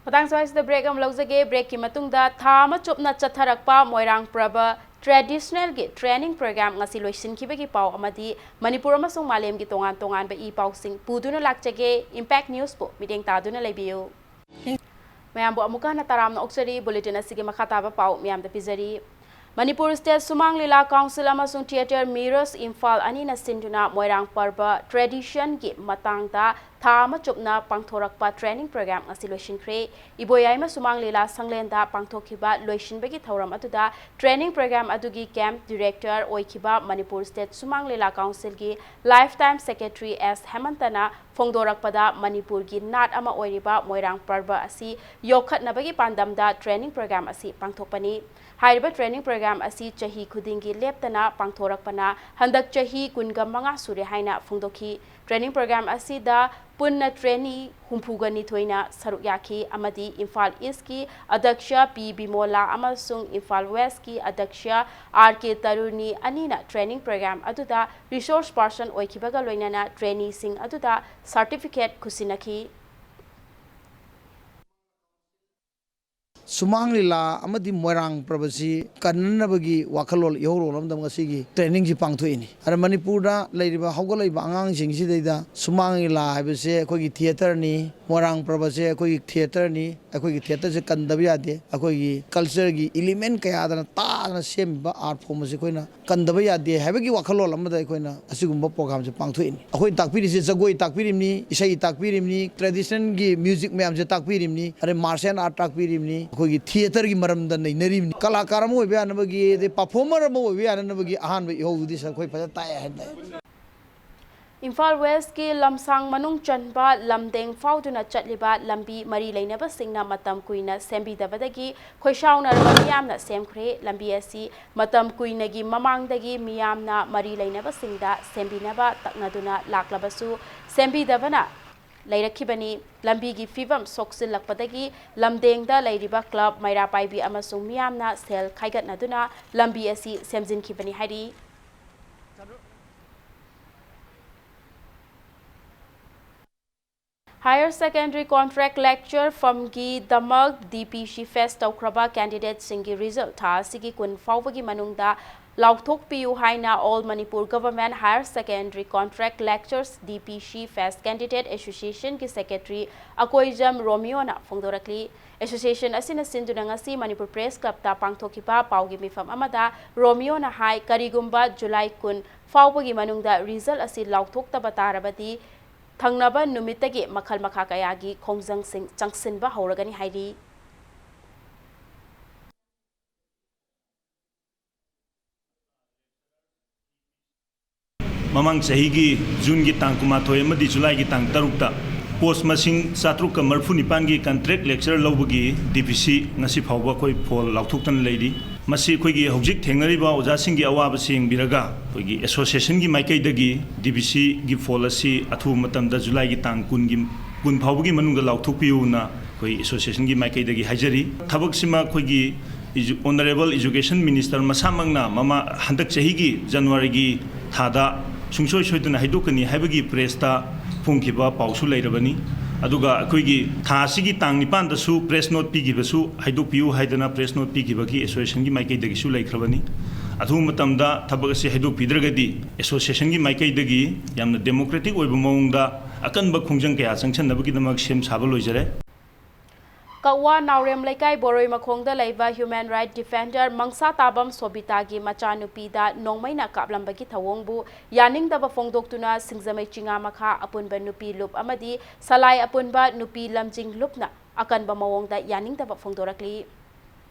ꯃꯇꯥꯡ ꯁ꯭ꯋꯥꯏꯁꯤꯗ ꯕ꯭ꯔꯦꯛ ꯑꯃ ꯂꯧꯖꯒꯦ꯫ ꯕ꯭ꯔꯦꯛꯀꯤ ꯃꯇꯨꯡꯗ ꯊꯥ ꯑꯃ ꯆꯨꯞꯅ ꯆꯠꯊꯔꯛꯄ ꯃꯣꯏꯔꯥꯡ ꯄ꯭ꯔꯕ ꯇ꯭ꯔꯦꯗꯤꯁꯅꯦꯜꯒꯤ ꯇ꯭ꯔꯦꯅꯤꯡ ꯄ꯭ꯔꯣꯒ꯭ꯔꯥꯝ ꯉꯁꯤ ꯂꯣꯏꯁꯤꯟꯈꯤꯕꯒꯤ ꯄꯥꯎ ꯑꯃꯗꯤ ꯃꯅꯤꯄꯨꯔ ꯑꯃꯁꯨꯡ ꯃꯥꯂꯦꯝꯒꯤ ꯇꯣꯉꯥꯟ ꯇꯣꯉꯥꯟꯕ ꯏ ꯄꯥꯎꯁꯤꯡ ꯄꯨꯗꯨꯅ ꯂꯥꯛꯆꯒꯦ꯫ ꯏꯝꯄꯦꯛ ꯅ꯭ꯌꯨꯁꯄꯨ ꯃꯤꯠꯌꯦꯡ ꯇꯥꯗꯨꯅ ꯂꯩꯕꯤꯌꯨ꯫ ꯃꯌꯥꯝꯕꯨ ꯑꯃꯨꯛꯀ ꯍꯟꯅ ꯇꯔꯥꯝꯅ ꯑꯣꯛꯆꯔꯤ꯫ ꯕꯨꯂꯦꯇꯤꯟ ꯑꯁꯤꯒꯤ ꯃꯈꯥ ꯇꯥꯕ ꯄꯥꯎ ꯃꯤꯌꯥꯝꯗ ꯄꯤꯖꯔꯤ꯫ ꯃꯅꯤꯄꯨꯔ ꯁ꯭ꯇꯦꯠ ꯁꯨꯃꯥꯡ ꯂꯤꯂꯥ ꯀꯥꯎꯟꯁꯤꯜ ꯑꯃꯁꯨꯡ ꯊꯤꯌꯦꯇꯔ ꯃꯤꯔꯁ ꯏꯝꯐꯥꯜ ꯑꯅꯤꯅ ꯁꯤꯟꯗꯨꯅ ꯃꯣꯏꯔꯥꯡ ꯄꯔꯕ ꯇ꯭ꯔꯦꯗꯤꯁꯟꯒꯤ ꯃꯇꯥꯡꯗ ꯊꯥ ꯑꯃ ꯆꯨꯞꯅ ꯄꯥꯡꯊꯣꯔꯛꯄ ꯇ꯭ꯔꯦꯅꯤꯡ ꯄ꯭ꯔꯣꯒ꯭ꯔꯥꯝ ꯉꯁꯤ ꯂꯣꯏꯁꯤꯟꯈ꯭ꯔꯦ꯫ ꯏꯕꯣꯌꯥꯏꯃ ꯁꯨꯃꯥꯡ ꯂꯤꯂꯥ ꯁꯪꯂꯦꯟꯗ ꯄꯥꯡꯊꯣꯛꯈꯤꯕ ꯂꯣꯏꯁꯤꯟꯕꯒꯤ ꯊꯧꯔꯝ ꯑꯗꯨꯗ ꯇ꯭ꯔꯦꯅꯤꯡ ꯄ꯭ꯔꯣꯒ꯭ꯔꯥꯝ ꯑꯗꯨꯒꯤ ꯀꯦꯝꯞ ꯗꯤꯔꯦꯛꯇꯔ ꯑꯣꯏꯈꯤꯕ ꯃꯅꯤꯄꯨꯔ ꯁ꯭ꯇꯦꯠ ꯁꯨꯃꯥꯡ ꯂꯤꯂꯥ ꯀꯥꯎꯟꯁꯤꯜꯒꯤ ꯂꯥꯏꯐ ꯇꯥꯏꯝ ꯁꯦꯀ꯭ꯔꯦꯇꯔꯤ ꯑꯦꯁ ꯍꯦꯃꯟꯇꯅ ꯐꯣꯡꯗꯣꯔꯛꯄꯗ, ꯃꯅꯤꯄꯨꯔꯒꯤ ꯅꯥꯠ ꯑꯃ ꯑꯣꯏꯔꯤꯕ ꯃꯣꯏꯔꯥꯡ ꯄꯔꯕ ꯑꯁꯤ ꯌꯣꯛꯈꯠꯅꯕꯒꯤ ꯄꯥꯟꯗꯝꯗ ꯇ꯭ꯔꯦꯅꯤꯡ ꯄ꯭ꯔꯣꯒ꯭ꯔꯥꯝ ꯑꯁꯤ ꯄꯥꯡꯊꯣꯛꯄꯅꯤ꯫ ꯍꯥꯏꯔꯤꯕ ꯇ꯭ꯔꯦꯅꯤꯡ ꯄ꯭ꯔꯣꯒ꯭ꯔꯥꯝ ꯑꯁꯤ ꯆꯍꯤ ꯈꯨꯗꯤꯡꯒꯤ ꯂꯦꯞꯇꯅ ꯄꯥꯡꯊꯣꯔꯛꯄꯅ ꯍꯟꯗꯛ ꯆꯍꯤ ꯀꯨꯟꯒ ꯃꯉꯥ ꯁꯨꯔꯦ ꯍꯥꯏꯅ ꯐꯣꯡꯗꯣꯛꯈꯤ꯫ ꯇ꯭ꯔꯦꯅꯤꯡ ꯄ꯭ꯔꯣꯒ꯭ꯔꯥꯝ ꯑꯁꯤꯗ ꯄꯨꯟꯅ ꯇ꯭ꯔꯦꯅꯤ ꯍꯨꯝꯐꯨꯒ ꯅꯤꯊꯣꯏꯅ ꯁꯔꯨꯛ ꯌꯥꯈꯤ ꯑꯃꯗꯤ ꯏꯝꯐꯥꯜ ꯏꯁꯀꯤ ꯑꯗ꯭ꯌꯛꯁ ꯄꯤ ꯕꯤꯃꯣꯂꯥ ꯑꯃꯁꯨꯡ ꯏꯝꯐꯥꯜ ꯋꯦꯁꯀꯤ ꯑꯗ꯭ꯌꯛꯁ ꯑꯥꯔ ꯀꯦ ꯇꯔꯨꯅꯤ ꯑꯅꯤꯅ ꯇ꯭ꯔꯦꯅꯤꯡ ꯄ꯭ꯔꯣꯒ꯭ꯔꯥꯝ ꯑꯗꯨꯗ ꯔꯤꯁꯣꯔꯁ ꯄꯥꯔꯁꯟ ꯑꯣꯏꯈꯤꯕꯒ ꯂꯣꯏꯅꯅ ꯇ꯭ꯔꯦꯅꯤꯁꯤꯡ ꯑꯗꯨꯗ ꯁꯥꯔꯇꯤꯐꯤꯀꯦꯠ ꯈꯨꯠꯁꯤꯟꯅꯈꯤ꯫ ꯁꯨꯃꯥꯡ ꯂꯤꯂꯥ ꯑꯃꯗꯤ ꯃꯣꯏꯔꯥꯡ ꯄ꯭ꯔꯕꯁꯤ ꯀꯟꯅꯅꯕꯒꯤ ꯋꯥꯈꯜꯂꯣꯟ ꯏꯍꯧꯔꯣꯜ ꯑꯃꯗ ꯉꯁꯤꯒꯤ ꯇ꯭ꯔꯦꯅꯤꯡꯁꯤ ꯄꯥꯡꯊꯣꯛꯏꯅꯤ꯫ ꯑꯗ ꯃꯅꯤꯄꯨꯔꯗ ꯂꯩꯔꯤꯕ ꯍꯧꯒꯠꯂꯛꯏꯕ ꯑꯉꯥꯡꯁꯤꯡꯁꯤꯗꯩꯗ ꯁꯨꯃꯥꯡ ꯂꯤꯂꯥ ꯍꯥꯏꯕꯁꯦ ꯑꯩꯈꯣꯏꯒꯤ ꯊꯤꯌꯦꯇꯔꯅꯤ, ꯃꯣꯏꯔꯥꯡ ꯄ꯭ꯔꯕꯁꯦ ꯑꯩꯈꯣꯏꯒꯤ ꯊꯤꯌꯦꯇꯔꯅꯤ, ꯑꯩꯈꯣꯏꯒꯤ ꯊꯤꯌꯦꯇꯔꯁꯦ ꯀꯟꯗꯕ ꯌꯥꯗꯦ, ꯑꯩꯈꯣꯏꯒꯤ ꯀꯜꯆꯔꯒꯤ ꯏꯂꯤꯃꯦꯟ ꯀꯌꯥꯗꯅ ꯇꯥꯗꯅ ꯁꯦꯝꯃꯤꯕ ꯑꯥꯔꯠ ꯐꯣꯔꯝ ꯑꯁꯤ ꯑꯩꯈꯣꯏꯅ ꯀꯟꯗꯕ ꯌꯥꯗꯦ ꯍꯥꯏꯕꯒꯤ ꯋꯥꯈꯜꯂꯣꯟ ꯑꯃꯗ ꯑꯩꯈꯣꯏꯅ ꯑꯁꯤꯒꯨꯝꯕ ꯄ꯭ꯔꯣꯒ꯭ꯔꯥꯝꯁꯦ ꯄꯥꯡꯊꯣꯛꯏꯅꯤ꯫ ꯑꯩꯈꯣꯏꯅ ꯇꯥꯛꯄꯤꯔꯤꯁꯦ ꯖꯒꯣꯏ ꯇꯥꯛꯄꯤꯔꯤꯕꯅꯤ, ꯏꯁꯩ ꯇꯥꯛꯄꯤꯔꯤꯕꯅꯤ, ꯇ꯭ꯔꯦꯗꯤꯁꯅꯦꯜꯒꯤ ꯃ꯭ꯌꯨꯖꯤꯛ ꯃꯌꯥꯝꯁꯦ ꯇꯥꯛꯄꯤꯔꯤꯕꯅꯤ, ꯑꯗꯩ ꯃꯥꯔꯁꯦꯜ ꯑꯥꯔꯠ ꯇꯥꯛꯄꯤꯔꯤꯕꯅꯤ, ꯑꯩꯈꯣꯏꯒꯤ ꯊꯤꯌꯦꯇꯔꯒꯤ ꯃꯔꯝꯗ ꯅꯩꯅꯔꯤꯕꯅꯤ꯫ ꯀꯂꯥꯀꯥꯔ ꯑꯃ ꯑꯣꯏꯕ ꯌꯥꯅꯕꯒꯤ, ꯑꯗꯩ ꯄꯔꯐꯣꯔꯃꯔ ꯑꯃ ꯑꯣꯏꯕ ꯌꯥꯅꯅꯕꯒꯤ ꯑꯍꯥꯟꯕ ꯏꯍꯧꯗꯨꯗꯤ ꯁꯥꯔ ꯑꯩꯈꯣꯏ ꯐꯖꯅ ꯇꯥꯛꯑꯦ ꯍꯥꯏꯕ ꯇꯥꯏ꯫ ꯏꯝꯐꯥꯜ ꯋꯦꯁꯀꯤ ꯂꯝꯁꯥꯡ ꯃꯅꯨꯡ ꯆꯟꯕ ꯂꯝꯗꯦꯡ ꯐꯥꯎꯗꯨꯅ ꯆꯠꯂꯤꯕ ꯂꯝꯕꯤ ꯃꯔꯤ ꯂꯩꯅꯕꯁꯤꯡꯅ ꯃꯇꯝ ꯀꯨꯏꯅ ꯁꯦꯝꯕꯤꯗꯕꯗꯒꯤ ꯈꯣꯏꯁꯥꯎꯅꯔꯕ ꯃꯤꯌꯥꯝꯅ ꯁꯦꯝꯈ꯭ꯔꯦ꯫ ꯂꯝꯕꯤ ꯑꯁꯤ ꯃꯇꯝ ꯀꯨꯏꯅꯒꯤ ꯃꯃꯥꯡꯗꯒꯤ ꯃꯤꯌꯥꯝꯅ ꯃꯔꯤ ꯂꯩꯅꯕꯁꯤꯡꯗ ꯁꯦꯝꯕꯤꯅꯕ ꯇꯛꯅꯗꯨꯅ ꯂꯥꯛꯂꯕꯁꯨ ꯁꯦꯝꯕꯤꯗꯕꯅ ꯂꯩꯔꯛꯈꯤꯕꯅꯤ꯫ ꯂꯝꯕꯤꯒꯤ ꯐꯤꯕꯝ ꯁꯣꯛꯆꯤꯜꯂꯛꯄꯗꯒꯤ ꯂꯝꯗꯦꯡꯗ ꯂꯩꯔꯤꯕ ꯀ꯭ꯂꯕ, ꯃꯩꯔꯥ ꯄꯥꯏꯕꯤ ꯑꯃꯁꯨꯡ ꯃꯤꯌꯥꯝꯅ ꯁꯦꯜ ꯈꯥꯏꯒꯠꯅꯗꯨꯅ ꯂꯝꯕꯤ ꯑꯁꯤ ꯁꯦꯝꯖꯤꯟꯈꯤꯕꯅꯤ ꯍꯥꯏꯔꯤ꯫ Higher Secondary Contract Lecture ꯐꯝꯒꯤꯗꯃꯛ ꯗꯤ ꯄꯤ ꯁꯤ ꯐꯦꯁ ꯇꯧꯈ꯭ꯔꯕ ꯀꯦꯟꯗꯤꯗꯦꯠꯁꯤꯡꯒꯤ ꯔꯤꯖꯜ ꯊꯥ ꯑꯁꯤꯒꯤ ꯀꯨꯟ ꯐꯥꯎꯕꯒꯤ ꯃꯅꯨꯡꯗ ꯂꯥꯎꯊꯣꯛꯄꯤꯌꯨ ꯍꯥꯏꯅ All Manipur Government Higher Secondary Contract Lecturers, D P C, Fest Candidate Association ꯒꯤ Secretary ꯑꯀꯣꯏꯖꯝ ꯔꯣꯃꯤꯌꯣꯅ ꯐꯣꯡꯗꯣꯔꯛꯂꯤ꯫ Association ꯑꯁꯤꯅ ꯁꯤꯟꯗꯨꯅ ꯉꯁꯤ Manipur Press Club ꯇ ꯄꯥꯡꯊꯣꯛꯈꯤꯕ ꯄꯥꯎꯒꯤ ꯃꯤꯐꯝ ꯑꯃꯗ ꯔꯣꯃꯤꯌꯣꯅ ꯍꯥꯏ, ꯀꯔꯤꯒꯨꯝꯕ July ꯀꯨꯟ ꯐꯥꯎꯕꯒꯤ ꯃꯅꯨꯡꯗ result ꯑꯁꯤ ꯂꯥꯎꯊꯣꯛꯇꯕ ꯇꯥꯔꯕꯗꯤ ꯊꯪꯅꯕ ꯅꯨꯃꯤꯠꯇꯒꯤ ꯃꯈꯜ ꯃꯈꯥ ꯀꯌꯥꯒꯤ ꯈꯣꯡꯖꯪꯁꯤꯡ ꯆꯪꯁꯤꯟꯕ ꯍꯧꯔꯒꯅꯤ ꯍꯥꯏꯔꯤ꯫ ꯃꯃꯥꯡ ꯆꯍꯤꯒꯤ June ꯒꯤ ꯇꯥꯡ ꯀꯨꯟꯃꯥꯊꯣꯏ ꯑꯃꯗꯤ July ꯒꯤ ꯇꯥꯡ ꯇꯔꯨꯛꯇ post ꯃꯁꯤꯡ ꯆꯥꯇ꯭ꯔꯨꯛꯀ ꯃꯔꯤꯐꯨ ꯅꯤꯄꯥꯟꯒꯤ contract lecturer ꯂꯧꯕꯒꯤ D P C ꯉꯁꯤ ꯐꯥꯎꯕ ꯑꯩꯈꯣꯏ ꯐꯣꯜ ꯂꯥꯎꯊꯣꯛꯇꯅ ꯂꯩꯔꯤ꯫ ꯃꯁꯤ ꯑꯩꯈꯣꯏꯒꯤ ꯍꯧꯖꯤꯛ ꯊꯦꯡꯅꯔꯤꯕ ꯑꯣꯖꯥꯁꯤꯡꯒꯤ ꯑꯋꯥꯕꯁꯤ ꯌꯦꯡꯕꯤꯔꯒ, ꯑꯩꯈꯣꯏꯒꯤ association ꯒꯤ ꯃꯥꯏꯀꯩꯗꯒꯤ D P C ꯒꯤ ꯐꯣꯜ ꯑꯁꯤ ꯑꯊꯨꯕ ꯃꯇꯝꯗ July ꯒꯤ ꯇꯥꯡ ꯀꯨꯟꯒꯤ, ꯀꯨꯟ ꯐꯥꯎꯕꯒꯤ ꯃꯅꯨꯡꯗ ꯂꯥꯎꯊꯣꯛꯄꯤꯌꯨꯅ ꯑꯩꯈꯣꯏ association ꯒꯤ ꯃꯥꯏꯀꯩꯗꯒꯤ ꯍꯥꯏꯖꯔꯤ꯫ ꯊꯕꯛꯁꯤꯃ ꯑꯩꯈꯣꯏꯒꯤ Edu-, Honourable Education Minister ꯃꯁꯥꯃꯛꯅ ꯃꯃꯥ-, ꯍꯟꯗꯛ ꯆꯍꯤꯒꯤ January ꯒꯤ ꯊꯥꯗ ꯁꯨꯡꯁꯣꯏ ꯁꯣꯏꯗꯅ ꯍꯥꯏꯗꯣꯛꯀꯅꯤ ꯍꯥꯏꯕꯒꯤ press ꯇ ꯐꯣꯡꯈꯤꯕ ꯄꯥꯎꯁꯨ ꯂꯩꯔꯕꯅꯤ꯫ ꯑꯗꯨꯒ ꯑꯩꯈꯣꯏꯒꯤ ꯊꯥ ꯑꯁꯤꯒꯤ ꯇꯥꯡ ꯅꯤꯄꯥꯟꯗꯁꯨ press note ꯄꯤꯈꯤꯕꯁꯨ ꯍꯥꯏꯗꯣꯛꯄꯤꯌꯨ ꯍꯥꯏꯗꯅ press note ꯄꯤꯈꯤꯕꯒꯤ association ꯒꯤ ꯃꯥꯏꯀꯩꯗꯒꯤꯁꯨ ꯂꯩꯈ꯭ꯔꯕꯅꯤ꯫ ꯑꯊꯨꯕ ꯃꯇꯝꯗ ꯊꯕꯛ ꯑꯁꯤ ꯍꯥꯏꯗꯣꯛꯄꯤꯗ꯭ꯔꯒꯗꯤ association ꯒꯤ ꯃꯥꯏꯀꯩꯗꯒꯤ ꯌꯥꯝꯅ democratic ꯑꯣꯏꯕ ꯃꯑꯣꯡꯗ ꯑꯀꯟꯕ ꯈꯣꯡꯖꯪ ꯀꯌꯥ ꯆꯪꯁꯟꯅꯕꯒꯤꯗꯃꯛ ꯁꯦꯝ ꯁꯥꯕ ꯂꯣꯏꯖꯔꯦ꯫ ꯀꯛꯋꯥ ꯅꯥꯎꯔꯦꯝ ꯂꯩꯀꯥꯏ ꯕꯣꯔꯣꯏ ꯃꯈꯣꯡꯗ ꯂꯩꯕ human right defender ꯃꯪꯁꯥ ꯇꯥꯕꯝ ꯁꯣꯕꯤꯇꯥꯒꯤ ꯃꯆꯥꯅꯨꯄꯤꯗ ꯅꯣꯡꯃꯩꯅ ꯀꯥꯞꯂꯝꯕꯒꯤ ꯊꯧꯑꯣꯡꯕꯨ ꯌꯥꯅꯤꯡꯗꯕ ꯐꯣꯡꯗꯣꯛꯇꯨꯅ ꯁꯤꯡꯖꯃꯩ ꯆꯤꯉꯥꯃꯈꯥ ꯑꯄꯨꯟꯕ ꯅꯨꯄꯤ ꯂꯨꯞ ꯑꯃꯗꯤ ꯁꯂꯥꯏ ꯑꯄꯨꯟꯕ ꯅꯨꯄꯤ ꯂꯝꯖꯤꯡ ꯂꯨꯞꯅ ꯑꯀꯟꯕ ꯃꯑꯣꯡꯗ ꯌꯥꯅꯤꯡꯗꯕ ꯐꯣꯡꯗꯣꯔꯛꯂꯤ꯫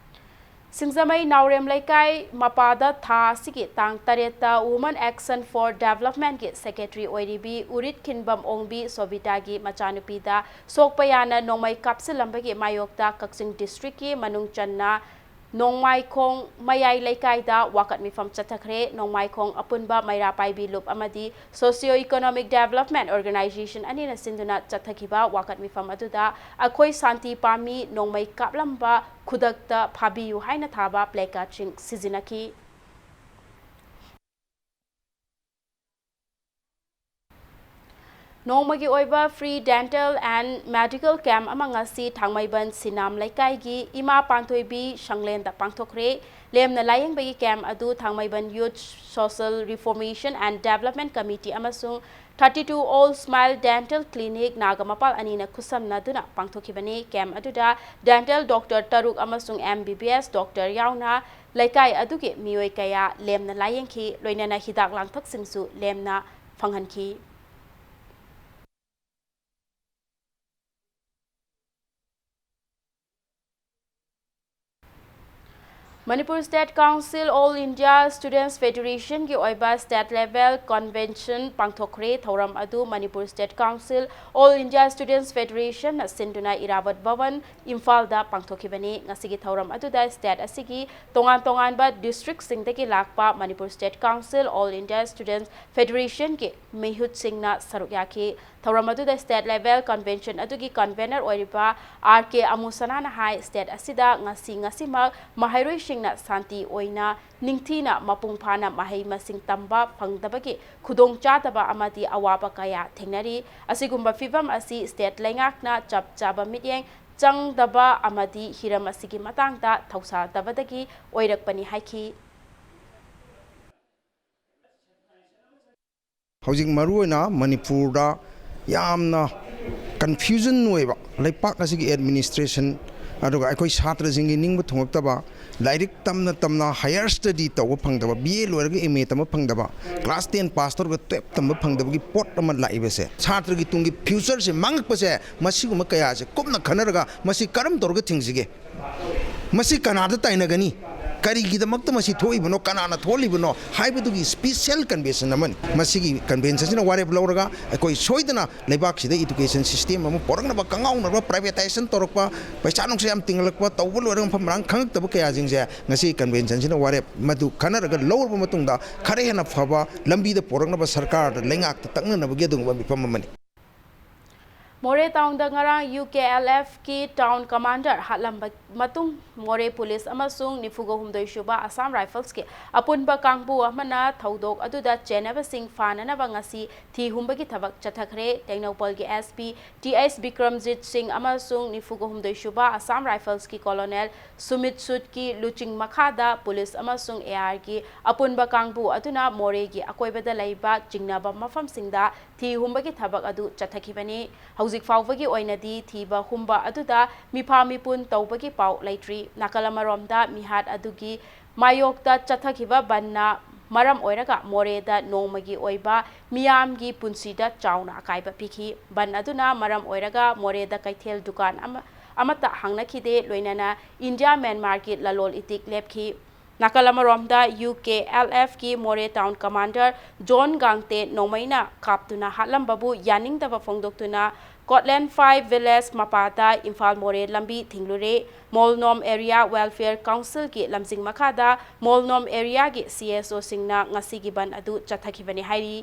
ꯁꯤꯡꯖꯃꯩ ꯅꯥꯎꯔꯦꯝ ꯂꯩꯀꯥꯏ ꯃꯄꯥꯗ ꯊꯥ ꯑꯁꯤꯒꯤ ꯇꯥꯡ ꯇꯔꯦꯠꯇ Women Action for Development ꯀꯤ secretary ꯑꯣꯏꯔꯤꯕꯤ ꯎꯔꯤꯠ ꯈꯤꯟꯕꯝ ꯑꯣꯡꯕꯤ ꯁꯣꯕꯤꯇꯥꯒꯤ ꯃꯆꯥꯅꯨꯄꯤꯗ ꯁꯣꯛꯄ ꯌꯥꯅ ꯅꯣꯡꯃꯩ ꯀꯥꯞꯁꯤꯜꯂꯝꯕꯒꯤ ꯃꯥꯌꯣꯛꯇ ꯀꯛꯆꯤꯡ district ꯀꯤ ꯃꯅꯨꯡ ꯆꯟꯅ ꯅꯣꯡꯃꯥꯏꯈꯣꯡ ꯃꯌꯥꯏ ꯂꯩꯀꯥꯏꯗ ꯋꯥꯀꯠ ꯃꯤꯐꯝ ꯆꯠꯊꯈ꯭ꯔꯦ꯫ ꯅꯣꯡꯃꯥꯏꯈꯣꯡ ꯑꯄꯨꯟꯕ ꯃꯩꯔꯥ ꯄꯥꯏꯕꯤ ꯂꯨꯞ ꯑꯃꯗꯤ Socio Economic Development Organization ꯑꯅꯤꯅ ꯁꯤꯟꯗꯨꯅ ꯆꯠꯊꯈꯤꯕ ꯋꯥꯀꯠ ꯃꯤꯐꯝ ꯑꯗꯨꯗ ꯑꯩꯈꯣꯏ ꯁꯥꯟꯇꯤ ꯄꯥꯝꯃꯤ, ꯅꯣꯡꯃꯩ ꯀꯥꯞꯂꯝꯕ ꯈꯨꯗꯛꯇ ꯐꯥꯕꯤꯌꯨ ꯍꯥꯏꯅ ꯊꯥꯕ placard ꯁꯤꯡ ꯁꯤꯖꯤꯟꯅꯈꯤ꯫ ꯅꯣꯡꯃꯒꯤ ꯑꯣꯏꯕ free dental and medical camp ꯑꯃ ꯉꯁꯤ ꯊꯥꯡꯃꯩꯕꯟ ꯁꯤꯅꯥꯝ ꯂꯩꯀꯥꯏꯒꯤ ꯏꯃꯥ ꯄꯥꯟꯊꯣꯏꯕꯤ ꯁꯪꯂꯦꯟꯗ ꯄꯥꯡꯊꯣꯛꯈ꯭ꯔꯦ꯫ ꯂꯦꯝꯅ ꯂꯥꯌꯦꯡꯕꯒꯤ camp ꯑꯗꯨ ꯊꯥꯡꯃꯩꯕꯟ Youth Social Reformation and Development Committee ꯑꯃꯁꯨꯡ thirty two All Smile Dental Clinic Naga ꯃꯄꯥꯜ ꯑꯅꯤꯅ ꯈꯨꯠꯁꯝꯅꯗꯨꯅ ꯄꯥꯡꯊꯣꯛꯈꯤꯕꯅꯤ꯫ Camp ꯑꯗꯨꯗ dental doctor ꯇꯔꯨꯛ ꯑꯃꯁꯨꯡ M B B S doctor ꯌꯥꯎꯅ ꯂꯩꯀꯥꯏ ꯑꯗꯨꯒꯤ ꯃꯤꯑꯣꯏ ꯀꯌꯥ ꯂꯦꯝꯅ ꯂꯥꯌꯦꯡꯈꯤ, ꯂꯣꯏꯅꯅ ꯍꯤꯗꯥꯛ ꯂꯥꯡꯊꯛꯁꯤꯡꯁꯨ ꯂꯦꯝꯅ ꯐꯪꯍꯟꯈꯤ꯫ Manipur State Council All India Students Federation ꯒꯤ ꯑꯣꯏꯕ state level convention ꯄꯥꯡꯊꯣꯛꯈ꯭ꯔꯦ꯫ ꯊꯧꯔꯝ ꯑꯗꯨ Manipur State Council All India Students Federation ꯅ ꯁꯤꯟꯗꯨꯅ ꯏꯔꯥꯕꯠ ꯚꯕꯟ, ꯏꯝꯐꯥꯜꯗ ꯄꯥꯡꯊꯣꯛꯈꯤꯕꯅꯤ꯫ ꯉꯁꯤꯒꯤ ꯊꯧꯔꯝ ꯑꯗꯨꯗ state ꯑꯁꯤꯒꯤ ꯇꯣꯉꯥꯟ ꯇꯣꯉꯥꯟꯕ district ꯁꯤꯡꯗꯒꯤ ꯂꯥꯛꯄ Manipur State Council All India Students Federation ꯒꯤ ꯃꯤꯍꯨꯠꯁꯤꯡꯅ ꯁꯔꯨꯛ ꯌꯥꯈꯤ꯫ ꯊꯧꯔꯝ ꯑꯗꯨꯗ state level convention ꯑꯗꯨꯒꯤ convener ꯑꯣꯏꯔꯤꯕ R K ꯑꯃꯨꯁꯅꯥꯅ ꯍꯥꯏ, state ꯑꯁꯤꯗ ꯉꯁꯤ ꯉꯁꯤꯃꯛ ꯃꯍꯩꯔꯣꯏꯁꯤꯡꯅ ꯁꯥꯟꯇꯤ ꯑꯣꯏꯅ ꯅꯤꯡꯊꯤꯅ ꯃꯄꯨꯡ ꯐꯥꯅ ꯃꯍꯩ ꯃꯁꯤꯡ ꯇꯝꯕ ꯐꯪꯗꯕꯒꯤ ꯈꯨꯗꯣꯡꯆꯥꯗꯕ ꯑꯃꯗꯤ ꯑꯋꯥꯕ ꯀꯌꯥ ꯊꯦꯡꯅꯔꯤ꯫ ꯑꯁꯤꯒꯨꯝꯕ ꯐꯤꯚꯝ ꯑꯁꯤ state ꯂꯩꯉꯥꯛꯅ ꯆꯞ ꯆꯥꯕ ꯃꯤꯠꯌꯦꯡ ꯆꯪꯗꯕ ꯑꯃꯗꯤ ꯍꯤꯔꯝ ꯑꯁꯤꯒꯤ ꯃꯇꯥꯡꯗ ꯊꯧꯁꯥꯗꯕꯗꯒꯤ ꯑꯣꯏꯔꯛꯄꯅꯤ ꯍꯥꯏꯈꯤ꯫ ꯍꯧꯖꯤꯛ ꯃꯔꯨꯑꯣꯏꯅ ꯃꯅꯤꯄꯨꯔꯗ ꯌꯥꯝꯅ confusion ꯑꯣꯏꯕ, ꯂꯩꯄꯥꯛ ꯑꯁꯤꯒꯤ administration, ꯑꯗꯨꯒ ꯑꯩꯈꯣꯏ ꯁꯥꯇ꯭ꯔꯁꯤꯡꯒꯤ ꯅꯤꯡꯕ ꯊꯨꯡꯉꯛꯇꯕ, ꯂꯥꯏꯔꯤꯛ ꯇꯝꯅ ꯇꯝꯅ higher study ꯇꯧꯕ ꯐꯪꯗꯕ, B A ꯂꯣꯏꯔꯒ M A ꯇꯝꯕ ꯐꯪꯗꯕ, class ten pass ꯇꯧꯔꯒ twelve ꯇꯝꯕ ꯐꯪꯗꯕꯒꯤ ꯄꯣꯠ ꯑꯃ ꯂꯥꯛꯏꯕꯁꯦ, ꯁꯥꯇ꯭ꯔꯒꯤ ꯇꯨꯡꯒꯤ future ꯁꯦ ꯃꯥꯡꯉꯛꯄꯁꯦ, ꯃꯁꯤꯒꯨꯝꯕ ꯀꯌꯥꯁꯦ ꯀꯨꯞꯅ ꯈꯟꯅꯔꯒ ꯃꯁꯤ ꯀꯔꯝ ꯇꯧꯔꯒ ꯊꯤꯡꯁꯤꯒꯦ? ꯃꯁꯤ ꯀꯅꯥꯗ ꯇꯥꯏꯅꯒꯅꯤ? ꯀꯔꯤꯒꯤꯗꯃꯛꯇ ꯃꯁꯤ ꯊꯣꯛꯏꯕꯅꯣ? ꯀꯅꯥꯅ ꯊꯣꯛꯍꯜꯂꯤꯕꯅꯣ? ꯍꯥꯏꯕꯗꯨꯒꯤ special convention ꯑꯃꯅꯤ꯫ ꯃꯁꯤꯒꯤ convention ꯁꯤꯅ ꯋꯥꯔꯦꯞ ꯂꯧꯔꯒ ꯑꯩꯈꯣꯏ ꯁꯣꯏꯗꯅ ꯂꯩꯕꯥꯛꯁꯤꯗ education system ꯑꯃ ꯄꯣꯔꯛꯅꯕ, ꯀꯪꯉꯥꯎꯅꯕ, privatization ꯇꯧꯔꯛꯄ, ꯄꯩꯁꯥ ꯅꯨꯡꯁꯥ ꯌꯥꯝ ꯇꯤꯡꯍꯜꯂꯛꯄ, ꯇꯧꯕ ꯂꯣꯏꯔꯒ ꯃꯐꯝ ꯃꯔꯥꯡ ꯈꯪꯉꯛꯇꯕ ꯀꯌꯥꯁꯤꯡꯁꯦ ꯉꯁꯤ convention ꯁꯤꯅ ꯋꯥꯔꯦꯞ ꯃꯗꯨ ꯈꯟꯅꯔꯒ ꯂꯧꯔꯕ ꯃꯇꯨꯡꯗ ꯈꯔ ꯍꯦꯟꯅ ꯐꯕ ꯂꯝꯕꯤꯗ ꯄꯣꯔꯛꯅꯕ ꯁꯔꯀꯥꯔꯗ, ꯂꯩꯉꯥꯛꯇ ꯇꯛꯅꯅꯕꯒꯤ ꯑꯗꯨꯒꯨꯝꯕ ꯃꯤꯐꯝ ꯑꯃꯅꯤ꯫ ꯃꯣꯔꯦ ꯇꯥꯎꯟꯗ ꯉꯔꯥꯡ ꯌꯨ ꯀꯦ ꯑꯦꯜ ꯑꯦꯐꯀꯤ ꯇꯥꯎꯟ ꯀꯃꯥꯟꯗꯔ ꯍꯥꯠꯂꯝꯕ ꯃꯇꯨꯡ, ꯃꯣꯔꯦ ꯄꯨꯂꯤꯁ ꯑꯃꯁꯨꯡ ꯅꯤꯐꯨꯒ ꯍꯨꯝꯗꯣꯏ ꯁꯨꯕ ꯑꯁꯥꯝ ꯔꯥꯏꯐꯜꯁꯀꯤ ꯑꯄꯨꯟꯕ ꯀꯥꯡꯕꯨ ꯑꯃꯅ ꯊꯧꯗꯣꯛ ꯑꯗꯨꯗ ꯆꯦꯟꯅꯕꯁꯤꯡ ꯐꯥꯅꯅꯕ ꯉꯁꯤ ꯊꯤ ꯍꯨꯝꯕꯒꯤ ꯊꯕꯛ ꯆꯠꯊꯈ꯭ꯔꯦ꯫ ꯇꯦꯡꯅꯧꯄꯜꯒꯤ S P T H Bikramjit ꯁꯤꯡ ꯑꯃꯁꯨꯡ ꯅꯤꯐꯨꯒ ꯍꯨꯝꯗꯣꯏ ꯁꯨꯕ ꯑꯁꯥꯝ ꯔꯥꯏꯐꯜꯁꯀꯤ ꯀꯣꯂꯣꯅꯦꯜ ꯁꯨꯃꯤꯠ ꯁꯨꯠꯀꯤ ꯂꯨꯆꯤꯡ ꯃꯈꯥꯗ ꯄꯨꯂꯤꯁ ꯑꯃꯁꯨꯡ ꯑꯦ ꯑꯥꯔꯒꯤ ꯑꯄꯨꯟꯕ ꯀꯥꯡꯕꯨ ꯑꯗꯨꯅ ꯃꯣꯔꯦꯒꯤ ꯑꯀꯣꯏꯕꯗ ꯂꯩꯕ ꯆꯤꯡꯅꯕ ꯃꯐꯝꯁꯤꯡꯗ ꯊꯤ ꯍꯨꯝꯕꯒꯤ ꯊꯕꯛ ꯑꯗꯨ ꯆꯠꯊꯈꯤꯕꯅꯤ꯫ ꯍꯧꯖꯤꯛ ꯐꯥꯎꯕꯒꯤ ꯑꯣꯏꯅꯗꯤ ꯊꯤꯕ ꯍꯨꯝꯕ ꯑꯗꯨꯗ ꯃꯤꯐꯥ ꯃꯤꯄꯨꯟ ꯇꯧꯕꯒꯤ ꯄꯥꯎ ꯂꯩꯇ꯭ꯔꯤ꯫ ꯅꯥꯀꯜ ꯑꯃꯔꯣꯝꯗ, ꯃꯤꯍꯥꯠ ꯑꯗꯨꯒꯤ ꯃꯥꯌꯣꯛꯇ ꯆꯠꯊꯈꯤꯕ ꯕꯟꯅ ꯃꯔꯝ ꯑꯣꯏꯔꯒ ꯃꯣꯔꯦꯗ ꯅꯣꯡꯃꯒꯤ ꯑꯣꯏꯕ ꯃꯤꯌꯥꯝꯒꯤ ꯄꯨꯟꯁꯤꯗ ꯆꯥꯎꯅ ꯑꯀꯥꯏꯕ ꯄꯤꯈꯤ꯫ ꯕꯟ ꯑꯗꯨꯅ ꯃꯔꯝ ꯑꯣꯏꯔꯒ ꯃꯣꯔꯦꯗ ꯀꯩꯊꯦꯜ ꯗꯨꯀꯥꯟ ꯑꯃ, ꯑꯃꯠꯇ ꯍꯥꯡꯅꯈꯤꯗꯦ, ꯂꯣꯏꯅꯅ ꯏꯟꯗꯤꯌꯥ ꯃ꯭ꯌꯥꯟꯃꯥꯔꯒꯤ ꯂꯂꯣꯜ ꯏꯇꯤꯛ ꯂꯦꯞꯈꯤ꯫ ꯅꯥꯀꯜ ꯑꯃꯔꯣꯝꯗ, ꯌꯨ ꯀꯦ ꯑꯦꯜ ꯑꯦꯐꯀꯤ ꯃꯣꯔꯦ ꯇꯥꯎꯟ ꯀꯃꯥꯟꯗꯔ ꯖꯣꯟ ꯒꯥꯡꯇꯦ ꯅꯣꯡꯃꯩꯅ ꯀꯥꯞꯇꯨꯅ ꯍꯥꯠꯂꯝꯕꯕꯨ ꯌꯥꯅꯤꯡꯗꯕ ꯐꯣꯡꯗꯣꯛꯇꯨꯅ ꯀꯣꯠꯂꯦꯟ ꯐꯥꯏꯚ ꯚꯤꯂꯦꯖ ꯃꯄꯥꯗ ꯏꯝꯐꯥꯜ ꯃꯣꯔꯦ ꯂꯝꯕꯤ ꯊꯤꯡꯂꯨꯔꯦ꯫ ꯃꯣꯜꯅꯣꯝ ꯑꯦꯔꯤꯌꯥ ꯋꯦꯜꯐꯤꯌꯔ ꯀꯥꯎꯟꯁꯤꯜꯒꯤ ꯂꯝꯖꯤꯡ ꯃꯈꯥꯗ ꯃꯣꯜꯅꯣꯝ ꯑꯦꯔꯤꯌꯥꯒꯤ ꯁꯤ ꯑꯦꯁ ꯑꯣꯁꯤꯡꯅ ꯉꯁꯤꯒꯤ ꯕꯟ ꯑꯗꯨ ꯆꯠꯊꯈꯤꯕꯅꯤ ꯍꯥꯏꯔꯤ꯫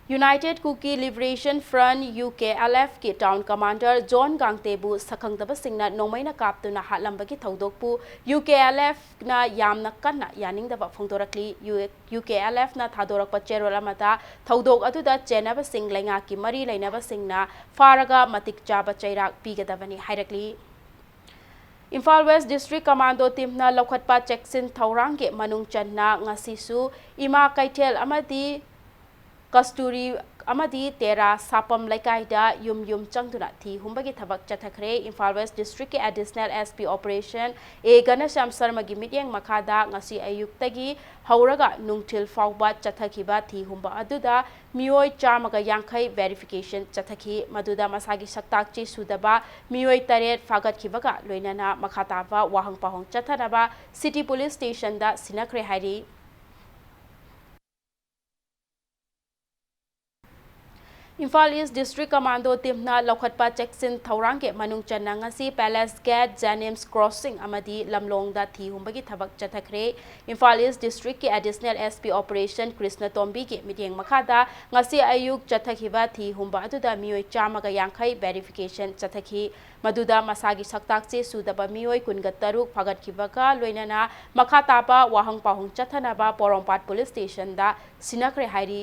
United Kuki Liberation Front, U K L ꯑꯦꯐꯀꯤ ꯇꯥꯎꯟ ꯀꯃꯥꯟꯗꯔ ꯖꯣꯟ ꯒꯥꯡꯇꯦꯕꯨ ꯁꯛꯈꯪꯗꯕꯁꯤꯡꯅ ꯅꯣꯡꯃꯩꯅ ꯀꯥꯞꯇꯨꯅ ꯍꯥꯠꯂꯝꯕꯒꯤ ꯊꯧꯗꯣꯛꯄꯨ ꯌꯨ ꯀꯦ ꯑꯦꯜ ꯑꯦꯐꯅ ꯌꯥꯝꯅ ꯀꯟꯅ ꯌꯥꯅꯤꯡꯗꯕ ꯐꯣꯡꯗꯣꯔꯛꯂꯤ꯫ ꯌꯨ, ꯌꯨ ꯀꯦ ꯑꯦꯜ ꯑꯦꯐꯅ ꯊꯥꯗꯣꯔꯛꯄ ꯆꯦꯔꯣꯜ ꯑꯃꯗ ꯊꯧꯗꯣꯛ ꯑꯗꯨꯗ ꯆꯦꯟꯅꯕꯁꯤꯡ ꯂꯩꯉꯥꯛꯀꯤ ꯃꯔꯤ ꯂꯩꯅꯕꯁꯤꯡꯅ ꯐꯥꯔꯒ ꯃꯇꯤꯛ ꯆꯥꯕ ꯆꯩꯔꯥꯛ ꯄꯤꯒꯗꯕꯅꯤ ꯍꯥꯏꯔꯛꯂꯤ꯫ ꯏꯝꯐꯥꯜ ꯋꯦꯁ ꯗꯤꯁꯇ꯭ꯔꯤꯛ ꯀꯃꯥꯟꯗꯣ ꯇꯤꯝꯅ ꯂꯧꯈꯠꯄ ꯆꯦꯛꯁꯤꯟ ꯊꯧꯔꯥꯡꯒꯤ ꯃꯅꯨꯡ ꯆꯟꯅ ꯉꯁꯤꯁꯨ ꯏꯃꯥ ꯀꯩꯊꯦꯜ ꯑꯃꯗꯤ ꯀꯁꯇꯨꯔꯤ ꯑꯃꯗꯤ ꯇꯦꯔꯥ ꯁꯥꯄꯝ ꯂꯩꯀꯥꯏꯗ ꯌꯨꯝ ꯌꯨꯝ ꯆꯪꯗꯨꯅ ꯊꯤ ꯍꯨꯝꯕꯒꯤ ꯊꯕꯛ ꯆꯠꯊꯈ꯭ꯔꯦ꯫ ꯏꯝꯐꯥꯜ ꯋꯦꯁ ꯗꯤꯁꯇ꯭ꯔꯤꯛꯀꯤ ꯑꯦꯗꯤꯁꯅꯦꯜ ꯑꯦꯁ ꯄꯤ ꯑꯣꯄꯔꯦꯁꯟ ꯑꯦ ꯘꯅꯁ꯭ꯌꯥꯝ ꯁꯔꯃꯒꯤ ꯃꯤꯠꯌꯦꯡ ꯃꯈꯥꯗ ꯉꯁꯤ ꯑꯌꯨꯛꯇꯒꯤ ꯍꯧꯔꯒ ꯅꯨꯡꯊꯤꯜ ꯐꯥꯎꯕ ꯆꯠꯊꯈꯤꯕ ꯊꯤ ꯍꯨꯝꯕ ꯑꯗꯨꯗ ꯃꯤꯑꯣꯏ ꯆꯥꯝꯃꯒ ꯌꯥꯡꯈꯩ ꯚꯦꯔꯤꯐꯤꯀꯦꯁꯟ ꯆꯠꯊꯈꯤ꯫ ꯃꯗꯨꯗ ꯃꯁꯥꯒꯤ ꯁꯛꯇꯥꯛ ꯆꯦ ꯁꯨꯗꯕ ꯃꯤꯑꯣꯏ ꯇꯔꯦꯠ ꯐꯥꯒꯠꯈꯤꯕꯒ ꯂꯣꯏꯅꯅ ꯃꯈꯥ ꯇꯥꯕ ꯋꯥꯍꯪ ꯄꯥꯎꯍꯪ ꯆꯠꯊꯅꯕ ꯁꯤꯇꯤ ꯄꯨꯂꯤꯁ ꯁ꯭ꯇꯦꯁꯟꯗ ꯁꯤꯟꯅꯈ꯭ꯔꯦ ꯍꯥꯏꯔꯤ꯫ ꯏꯝꯐꯥꯜ ꯏꯁ ꯗꯤꯁꯇ꯭ꯔꯤꯛ ꯀꯃꯥꯟꯗꯣ ꯇꯤꯝꯅ ꯂꯧꯈꯠꯄ ꯆꯦꯛꯁꯤꯟ ꯊꯧꯔꯥꯡꯒꯤ ꯃꯅꯨꯡ ꯆꯟꯅ ꯉꯁꯤ ꯄꯦꯂꯦꯁ ꯒꯦꯠ, ꯖꯦꯅꯤꯝꯁ ꯀ꯭ꯔꯣꯁꯤꯡ ꯑꯃꯗꯤ ꯂꯝꯂꯣꯡꯗ ꯊꯤ ꯍꯨꯝꯕꯒꯤ ꯊꯕꯛ ꯆꯠꯊꯈ꯭ꯔꯦ꯫ ꯏꯝꯐꯥꯜ ꯏꯁ ꯗꯤꯁꯇ꯭ꯔꯤꯛꯀꯤ additional S P operation Krishna ꯇꯣꯝꯕꯤꯒꯤ ꯃꯤꯠꯌꯦꯡ ꯃꯈꯥꯗ ꯉꯁꯤ ꯑꯌꯨꯛ ꯆꯠꯊꯈꯤꯕ ꯊꯤ ꯍꯨꯝꯕ ꯑꯗꯨꯗ ꯃꯤꯑꯣꯏ ꯆꯥꯝꯃꯒ ꯌꯥꯡꯈꯩ ꯚꯦꯔꯤꯐꯤꯀꯦꯁꯟ ꯆꯠꯊꯈꯤ꯫ ꯃꯗꯨꯗ ꯃꯁꯥꯒꯤ ꯁꯛꯇꯥꯛ ꯆꯦ ꯁꯨꯗꯕ ꯃꯤꯑꯣꯏ ꯀꯨꯟꯒ ꯇꯔꯨꯛ ꯐꯥꯒꯠꯈꯤꯕꯒ ꯂꯣꯏꯅꯅ ꯃꯈꯥ ꯇꯥꯕ ꯋꯥꯍꯪ ꯄꯥꯎꯍꯪ ꯆꯠꯊꯅꯕ ꯄꯣꯔꯣꯝꯄꯥꯠ ꯄꯨꯂꯤꯁ ꯁ꯭ꯇꯦꯁꯟꯗ ꯁꯤꯟꯅꯈ꯭ꯔꯦ ꯍꯥꯏꯔꯤ꯫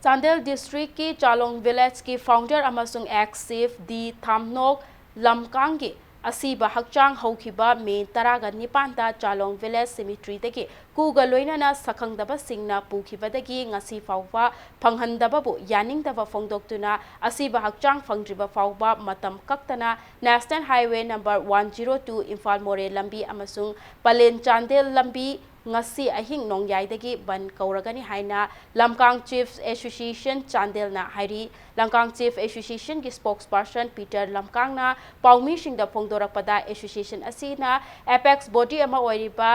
ꯆꯥꯟꯗꯦꯜ ꯗꯤꯁꯇ꯭ꯔꯤꯛꯀꯤ ꯆꯥꯂꯣꯡ ꯚꯤꯂꯦꯖꯀꯤ ꯐꯥꯎꯟꯗꯔ ꯑꯃꯁꯨꯡ ꯑꯦꯛꯁ ꯆꯤꯐ ꯗꯤ ꯊꯥꯝꯅꯣꯛ ꯂꯝꯀꯥꯡꯒꯤ ꯑꯁꯤꯕ ꯍꯛꯆꯥꯡ ꯍꯧꯈꯤꯕ ꯃꯦ ꯇꯔꯥꯒ ꯅꯤꯄꯥꯟꯗ ꯆꯥꯂꯣꯡ ꯚꯤꯂꯦꯖ ꯁꯤꯃꯤꯇ꯭ꯔꯤꯗꯒꯤ ꯀꯨꯒ ꯂꯣꯏꯅꯅ ꯁꯛꯈꯪꯗꯕꯁꯤꯡꯅ ꯄꯨꯈꯤꯕꯗꯒꯤ ꯉꯁꯤ ꯐꯥꯎꯕ ꯐꯪꯍꯟꯗꯕꯕꯨ ꯌꯥꯅꯤꯡꯗꯕ ꯐꯣꯡꯗꯣꯛꯇꯨꯅ ꯑꯁꯤꯕ ꯍꯛꯆꯥꯡ ꯐꯪꯗ꯭ꯔꯤꯕ ꯐꯥꯎꯕ ꯃꯇꯝ ꯀꯛꯇꯅ national highway number one zero two Imphal Moreh ꯂꯝꯕꯤ ꯑꯃꯁꯨꯡ ꯄꯂꯦꯟ ꯆꯥꯟꯗꯦꯜ ꯂꯝꯕꯤ ꯉꯁꯤ ꯑꯍꯤꯡ ꯅꯣꯡꯌꯥꯏꯗꯒꯤ ꯕꯟ ꯀꯧꯔꯒꯅꯤ ꯍꯥꯏꯅ ꯂꯝꯀꯥꯡ ꯆꯤꯐ ꯑꯦꯁꯣꯁꯤꯌꯦꯁꯟ ꯆꯥꯟꯗꯦꯜꯅ ꯍꯥꯏꯔꯤ꯫ ꯂꯝꯀꯥꯡ ꯆꯤꯐ ꯑꯦꯁꯣꯁꯤꯌꯦꯁꯟꯒꯤ ꯁ꯭ꯄꯣꯛꯁ ꯄꯥꯔꯁꯟ ꯄꯤꯇꯔ ꯂꯝꯀꯥꯡꯅ ꯄꯥꯎꯃꯤꯁꯤꯡꯗ ꯐꯣꯡꯗꯣꯔꯛꯄꯗ, ꯑꯦꯁꯣꯁꯤꯌꯦꯁꯟ ꯑꯁꯤꯅ ꯑꯦꯄꯦꯛꯁ ꯕꯣꯗꯤ ꯑꯃ ꯑꯣꯏꯔꯤꯕ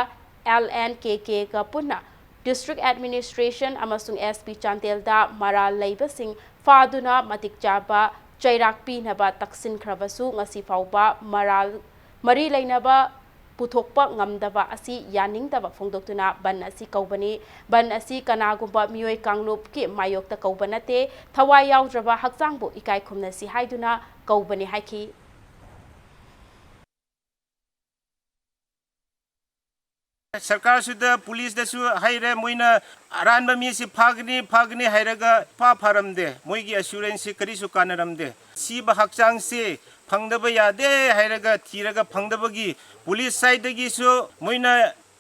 ꯑꯦꯜ ꯑꯦꯟ ꯀꯦ ꯀꯦꯒ ꯄꯨꯟꯅ ꯗꯤꯁꯇ꯭ꯔꯤꯛ ꯑꯦꯗꯃꯤꯅꯤꯁꯇ꯭ꯔꯦꯁꯟ ꯑꯃꯁꯨꯡ ꯑꯦꯁ ꯄꯤ ꯆꯥꯟꯗꯦꯜꯗ ꯃꯔꯥꯜ ꯂꯩꯕꯁꯤꯡ ꯐꯥꯗꯨꯅ ꯃꯇꯤꯛ ꯆꯥꯕ ꯆꯩꯔꯥꯛ ꯄꯤꯅꯕ ꯇꯛꯁꯤꯟꯈ꯭ꯔꯕꯁꯨ, ꯉꯁꯤ ꯐꯥꯎꯕ ꯃꯔꯥꯜ, ꯃꯔꯤ ꯂꯩꯅꯕ ꯄꯨꯊꯣꯛꯄ ꯉꯝꯗꯕ ꯑꯁꯤ ꯌꯥꯅꯤꯡꯗꯕ ꯐꯣꯡꯗꯣꯛꯇꯨꯅ ꯕꯟ ꯑꯁꯤ ꯀꯧꯕꯅꯤ꯫ ꯕꯟ ꯑꯁꯤ ꯀꯅꯥꯒꯨꯝꯕ ꯃꯤꯑꯣꯏ ꯀꯥꯡꯂꯨꯞꯀꯤ ꯃꯥꯌꯣꯛꯇ ꯀꯧꯕ ꯅꯠꯇꯦ, ꯊꯋꯥꯏ ꯌꯥꯎꯗ꯭ꯔꯕ ꯍꯛꯆꯥꯡꯕꯨ ꯏꯀꯥꯏ ꯈꯨꯝꯅꯁꯤ ꯍꯥꯏꯗꯨꯅ ꯀꯧꯕꯅꯤ ꯍꯥꯏꯈꯤ꯫ ꯁꯔꯀꯥꯔꯁꯨꯗ ꯄꯨꯂꯤꯁꯇꯁꯨ ꯍꯥꯏꯔꯦ, ꯃꯣꯏꯅ ꯑꯔꯥꯟꯕ ꯃꯤꯁꯤ ꯐꯥꯒꯅꯤ, ꯐꯥꯒꯅꯤ ꯍꯥꯏꯔꯒ ꯐꯥ ꯐꯥꯔꯝꯗꯦ꯫ ꯃꯣꯏꯒꯤ ꯑꯦꯁꯨꯔꯦꯟꯁꯁꯤ ꯀꯔꯤꯁꯨ ꯀꯥꯟꯅꯔꯝꯗꯦ꯫ ꯁꯤꯕ ꯍꯛꯆꯥꯡꯁꯤ ꯐꯪꯗꯕ ꯌꯥꯗꯦ ꯍꯥꯏꯔꯒ ꯊꯤꯔꯒ ꯐꯪꯗꯕꯒꯤ ꯄꯨꯂꯤꯁ ꯁꯥꯏꯠꯇꯒꯤꯁꯨ ꯃꯣꯏꯅ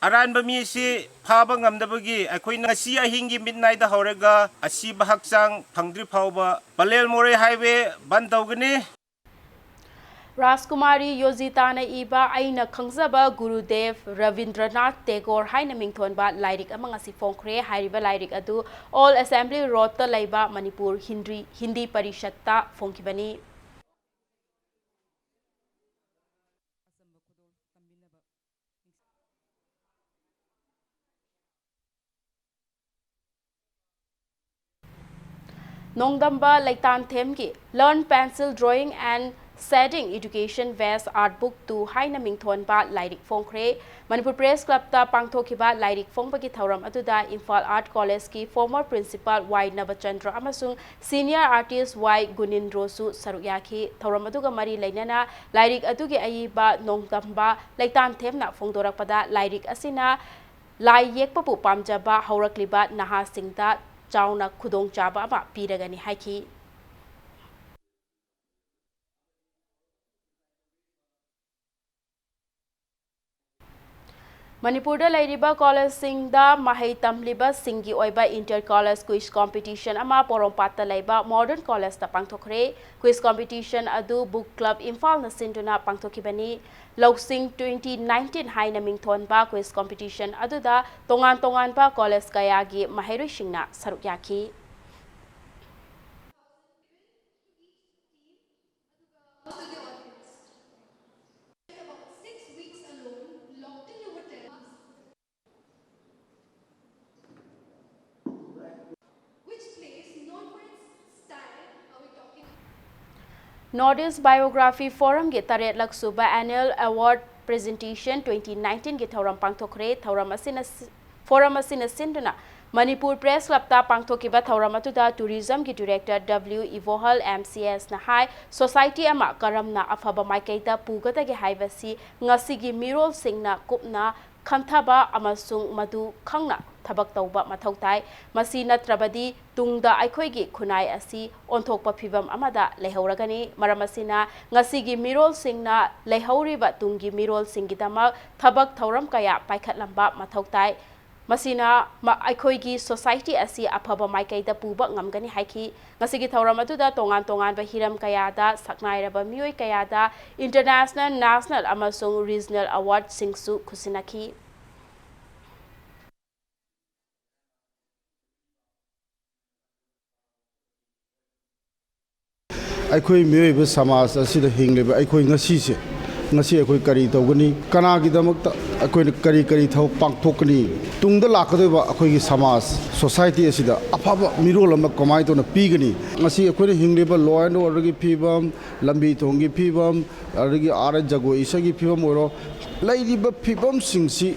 ꯑꯔꯥꯟꯕ ꯃꯤꯁꯤ ꯐꯥꯕ ꯉꯝꯗꯕꯒꯤ ꯑꯩꯈꯣꯏꯅ ꯉꯁꯤ ꯑꯍꯤꯡꯒꯤ ꯃꯤꯠꯅꯥꯏꯗ ꯍꯧꯔꯒ ꯑꯁꯤꯕ ꯍꯛꯆꯥꯡ ꯐꯪꯗ꯭ꯔꯤ ꯐꯥꯎꯕ ꯄꯂꯦꯜ ꯃꯣꯔꯦ ꯍꯥꯏꯋꯦ ꯕꯟ ꯇꯧꯒꯅꯤ꯫ ꯔꯥꯖꯀꯨꯃꯥꯔꯤ ꯌꯣꯖꯤꯇꯥꯅ ꯏꯕ ꯑꯩꯅ ꯈꯪꯖꯕ ꯒꯨꯔꯨꯗꯦꯕ ꯔꯕꯤꯟꯗ꯭ꯔꯅꯥꯊ ꯇꯦꯒꯣꯔ ꯍꯥꯏꯅ ꯃꯤꯡꯊꯣꯟꯕ ꯂꯥꯏꯔꯤꯛ ꯑꯃ ꯉꯁꯤ ꯐꯣꯡꯈ꯭ꯔꯦ꯫ ꯍꯥꯏꯔꯤꯕ ꯂꯥꯏꯔꯤꯛ ꯑꯗꯨ ꯑꯣꯜ ꯑꯦꯁꯦꯝꯕ꯭ꯂꯤ ꯔꯣꯗꯇ ꯂꯩꯕ Manipur Hindi, Hindi ꯄꯔꯤꯁꯠꯇ ꯐꯣꯡꯈꯤꯕꯅꯤ꯫ ꯅꯣꯡꯗꯝꯕ ꯂꯩꯇꯥꯟꯊꯦꯝꯒꯤ Learn Pencil Drawing and Shading Education Based Art Book two ꯍꯥꯏꯅ ꯃꯤꯡꯊꯣꯟꯕ ꯂꯥꯏꯔꯤꯛ ꯐꯣꯡꯈ꯭ꯔꯦ꯫ ꯃꯅꯤꯄꯨꯔ ꯄ꯭ꯔꯦꯁ ꯀ꯭ꯂꯕꯇ ꯄꯥꯡꯊꯣꯛꯈꯤꯕ ꯂꯥꯏꯔꯤꯛ ꯐꯣꯡꯕꯒꯤ ꯊꯧꯔꯝ ꯑꯗꯨꯗ ꯏꯝꯐꯥꯜ Art Collegeꯀꯤ former principal ꯋꯥꯏ ꯅꯕꯆꯟꯗ꯭ꯔ ꯑꯃꯁꯨꯡ senior artist ꯋꯥꯏ ꯒꯨꯅꯤꯟꯗ꯭ꯔꯣꯁꯨ ꯁꯔꯨꯛ ꯌꯥꯈꯤ꯫ ꯊꯧꯔꯝ ꯑꯗꯨꯒ ꯃꯔꯤ ꯂꯩꯅꯅ ꯂꯥꯏꯔꯤꯛ ꯑꯗꯨꯒꯤ ꯑꯏꯕ ꯅꯣꯡꯗꯝꯕ ꯂꯩꯇꯥꯟꯊꯦꯝꯅ ꯐꯣꯡꯗꯣꯔꯛꯄꯗ, ꯂꯥꯏꯔꯤꯛ ꯑꯁꯤꯅ ꯂꯥꯏ ꯌꯦꯛꯄꯕꯨ ꯄꯥꯝꯖꯕ ꯍꯧꯔꯛꯂꯤꯕ ꯅꯍꯥꯁꯤꯡꯗ ꯆꯥꯎꯅ ꯈꯨꯗꯣꯡꯆꯥꯕ ꯑꯃ ꯄꯤꯔꯒꯅꯤ ꯍꯥꯏꯈꯤ꯫ ꯃꯅꯤꯄꯨꯔꯗ ꯂꯩꯔꯤꯕ ꯀꯣꯂꯦꯖꯁꯤꯡꯗ ꯃꯍꯩ ꯇꯝꯂꯤꯕꯁꯤꯡꯒꯤ ꯑꯣꯏꯕ inter college quiz competition ꯑꯃ ꯄꯣꯔꯣꯝꯄꯥꯠꯇ ꯂꯩꯕ Modern Collegeꯇ ꯄꯥꯡꯊꯣꯛꯈ꯭ꯔꯦ꯫ Quiz competition ꯑꯗꯨ Book Club ꯏꯝꯐꯥꯜꯅ ꯁꯤꯟꯗꯨꯅ ꯄꯥꯡꯊꯣꯛꯈꯤꯕꯅꯤ꯫ ꯂꯧꯁꯤꯡ twenty nineteen ꯍꯥꯏꯅ ꯃꯤꯡꯊꯣꯟꯕ quiz competition ꯑꯗꯨꯗ ꯇꯣꯉꯥꯟ ꯇꯣꯉꯥꯟꯕ ꯀꯣꯂꯦꯖ ꯀꯌꯥꯒꯤ ꯃꯍꯩꯔꯣꯏꯁꯤꯡꯅ ꯁꯔꯨꯛ ꯌꯥꯈꯤ꯫ North East Biography Forumꯒꯤ ꯇꯔꯦꯠꯂꯛ ꯁꯨꯕ Annual Award Presentation twenty nineteenꯒꯤ ꯊꯧꯔꯝ ꯄꯥꯡꯊꯣꯛꯈ꯭ꯔꯦ꯫ ꯊꯧꯔꯝ ꯑꯁꯤꯅ ꯁꯤ-, forum ꯑꯁꯤꯅ ꯁꯤꯟꯗꯨꯅ ꯃꯅꯤꯄꯨꯔ ꯄ꯭ꯔꯦꯁ ꯀ꯭ꯂꯕꯇ ꯄꯥꯡꯊꯣꯛꯈꯤꯕ ꯊꯧꯔꯝ ꯑꯗꯨꯗ tourismꯒꯤ director W ꯏꯕꯣꯍꯜ MCSꯅ ꯍꯥꯏ, society ꯑꯃ ꯀꯔꯝꯅ ꯑꯐꯕ ꯃꯥꯏꯀꯩꯗ ꯄꯨꯒꯗꯒꯦ ꯍꯥꯏꯕꯁꯤ ꯉꯁꯤꯒꯤ ꯃꯤꯔꯣꯜꯁꯤꯡꯅ ꯀꯨꯞꯅ ꯈꯟꯊꯕ ꯑꯃꯁꯨꯡ ꯃꯗꯨ ꯈꯪꯅ ꯊꯕꯛ ꯇꯧꯕ ꯃꯊꯧ ꯇꯥꯏ꯫ ꯃꯁꯤ ꯅꯠꯇ꯭ꯔꯕꯗꯤ ꯇꯨꯡꯗ ꯑꯩꯈꯣꯏꯒꯤ ꯈꯨꯟꯅꯥꯏ ꯑꯁꯤ ꯑꯣꯟꯊꯣꯛꯄ ꯐꯤꯚꯝ ꯑꯃꯗ ꯂꯩꯍꯧꯔꯒꯅꯤ꯫ ꯃꯔꯝ ꯑꯁꯤꯅ, ꯉꯁꯤꯒꯤ ꯃꯤꯔꯣꯜꯁꯤꯡꯅ ꯂꯩꯍꯧꯔꯤꯕ ꯇꯨꯡꯒꯤ ꯃꯤꯔꯣꯜꯁꯤꯡꯒꯤꯗꯃꯛ ꯊꯕꯛ ꯊꯧꯔꯝ ꯀꯌꯥ ꯄꯥꯏꯈꯠꯂꯝꯕ ꯃꯊꯧ ꯇꯥꯏ꯫ ꯃꯁꯤꯅ ꯃ-, ꯑꯩꯈꯣꯏꯒꯤ society ꯑꯁꯤ ꯑꯐꯕ ꯃꯥꯏꯀꯩꯗ ꯄꯨꯕ ꯉꯝꯒꯅꯤ ꯍꯥꯏꯈꯤ꯫ ꯉꯁꯤꯒꯤ ꯊꯧꯔꯝ ꯑꯗꯨꯗ ꯇꯣꯉꯥꯟ ꯇꯣꯉꯥꯟꯕ ꯍꯤꯔꯝ ꯀꯌꯥꯗ ꯁꯛꯅꯥꯏꯔꯕ ꯃꯤꯑꯣꯏ ꯀꯌꯥꯗ international, national ꯑꯃꯁꯨꯡ regional awardꯁꯤꯡꯁꯨ ꯈꯨꯠꯁꯤꯟꯅꯈꯤ꯫ ꯑꯩꯈꯣꯏ ꯃꯤꯑꯣꯏꯕ ꯁꯃꯥꯖ ꯑꯁꯤꯗ ꯍꯤꯡꯂꯤꯕ ꯑꯩꯈꯣꯏ ꯉꯁꯤꯁꯦ ꯉꯁꯤ ꯑꯩꯈꯣꯏ ꯀꯔꯤ ꯇꯧꯒꯅꯤ? ꯀꯅꯥꯒꯤꯗꯃꯛꯇ ꯑꯩꯈꯣꯏꯅ ꯀꯔꯤ ꯀꯔꯤ ꯊꯕꯛ ꯄꯥꯡꯊꯣꯛꯀꯅꯤ? ꯇꯨꯡꯗ ꯂꯥꯛꯀꯗꯧꯔꯤꯕ ꯑꯩꯈꯣꯏꯒꯤ ꯁꯃꯥꯖ, ꯁꯣꯁꯥꯏꯇꯤ ꯑꯁꯤꯗ ꯑꯐꯕ ꯃꯤꯔꯣꯜ ꯑꯃ ꯀꯃꯥꯏꯅ ꯇꯧꯅ ꯄꯤꯒꯅꯤ? ꯉꯁꯤ ꯑꯩꯈꯣꯏꯅ ꯍꯤꯡꯂꯤꯕ law and orderꯒꯤ ꯐꯤꯕꯝ, ꯂꯝꯕꯤ ꯊꯣꯡꯒꯤ ꯐꯤꯕꯝ, ꯑꯗꯒꯤ ꯑꯥꯔ ꯖꯒꯣꯏ ꯏꯁꯩꯒꯤ ꯐꯤꯕꯝ ꯑꯣꯏꯔꯣ, ꯂꯩꯔꯤꯕ ꯐꯤꯕꯝꯁꯤꯡꯁꯤ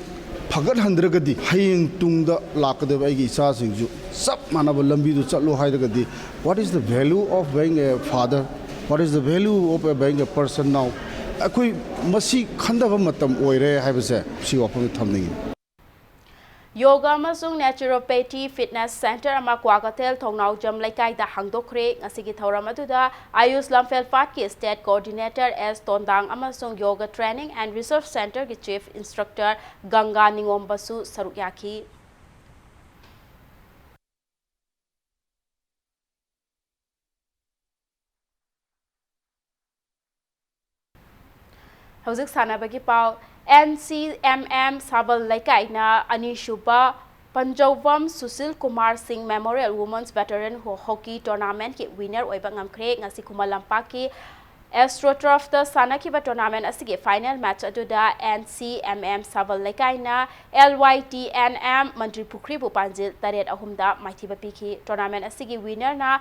ꯐꯒꯠꯍꯟꯗ꯭ꯔꯒꯗꯤ ꯍꯌꯦꯡ ꯇꯨꯡꯗ ꯂꯥꯛꯀꯗꯕ ꯑꯩꯒꯤ ꯏꯆꯥꯁꯤꯡꯁꯨ ꯆꯞ ꯃꯥꯟꯅꯕ ꯂꯝꯕꯤꯗꯨ ꯆꯠꯂꯨ ꯍꯥꯏꯔꯒꯗꯤ, what is the value of being a father? What is the value of being a person now? ꯑꯩꯈꯣꯏ ꯃꯁꯤ ꯈꯟꯊꯕ ꯃꯇꯝ ꯑꯣꯏꯔꯦ ꯍꯥꯏꯕꯁꯦ ꯁꯤ ꯋꯥꯐꯝꯗ ꯊꯝꯅꯤꯡꯉꯤ꯫ ꯌꯣꯒꯥ ꯑꯃꯁꯨꯡ naturopathy fitness centre ꯑꯃ ꯀ꯭ꯋꯥꯀꯩꯊꯦꯜ ꯊꯣꯡꯅꯥꯎꯖꯝ ꯂꯩꯀꯥꯏꯗ ꯍꯥꯡꯗꯣꯛꯈ꯭ꯔꯦ꯫ ꯉꯁꯤꯒꯤ ꯊꯧꯔꯝ ꯑꯗꯨꯗ ꯑꯌꯨꯁ ꯂꯝꯐꯦꯜ ꯄꯥꯠꯀꯤ state coordinator ꯑꯦꯁ ꯇꯣꯟꯗꯥꯡ ꯑꯃꯁꯨꯡ Yoga Training and Research Centreꯒꯤ chief instructor ꯒꯪꯒꯥ ꯅꯤꯉꯣꯝꯕꯁꯨ ꯁꯔꯨꯛ ꯌꯥꯈꯤ꯫ ꯍꯧꯖꯤꯛ ꯁꯥꯟꯅꯕꯒꯤ ꯄꯥꯎ꯫ ꯑꯦꯟ ꯁꯤ ꯑꯦꯝ ꯑꯦꯝ ꯁꯥꯕꯜ ꯂꯩꯀꯥꯏꯅ ꯑꯅꯤꯁꯨꯕ ꯄꯟꯖꯧꯕꯝ ꯁꯨꯁꯤꯜ ꯀꯨꯃꯥꯔ ꯁꯤꯡ Memorial Women's Veteran Ho-, Hockey Tournamentꯀꯤ winner ꯑꯣꯏꯕ ꯉꯝꯈ꯭ꯔꯦ꯫ ꯉꯁꯤ ꯈꯨꯃꯟ ꯂꯝꯄꯥꯛꯀꯤ AstroTurfꯇ ꯁꯥꯟꯅꯈꯤꯕ tournament ꯑꯁꯤꯒꯤ final match ꯑꯗꯨꯗ ꯑꯦꯟ ꯁꯤ ꯑꯦꯝ ꯑꯦꯝ ꯁꯥꯕꯜ ꯂꯩꯀꯥꯏꯅ L Y T N M ꯃꯟꯇ꯭ꯔꯤ ꯄꯨꯈ꯭ꯔꯤꯕꯨ ꯄꯥꯟꯖꯤꯜ ꯇꯔꯦꯠ ꯑꯍꯨꯝꯗ ꯃꯥꯏꯊꯤꯕ ꯄꯤꯈꯤ꯫ Tournament ꯑꯁꯤꯒꯤ winnerꯅ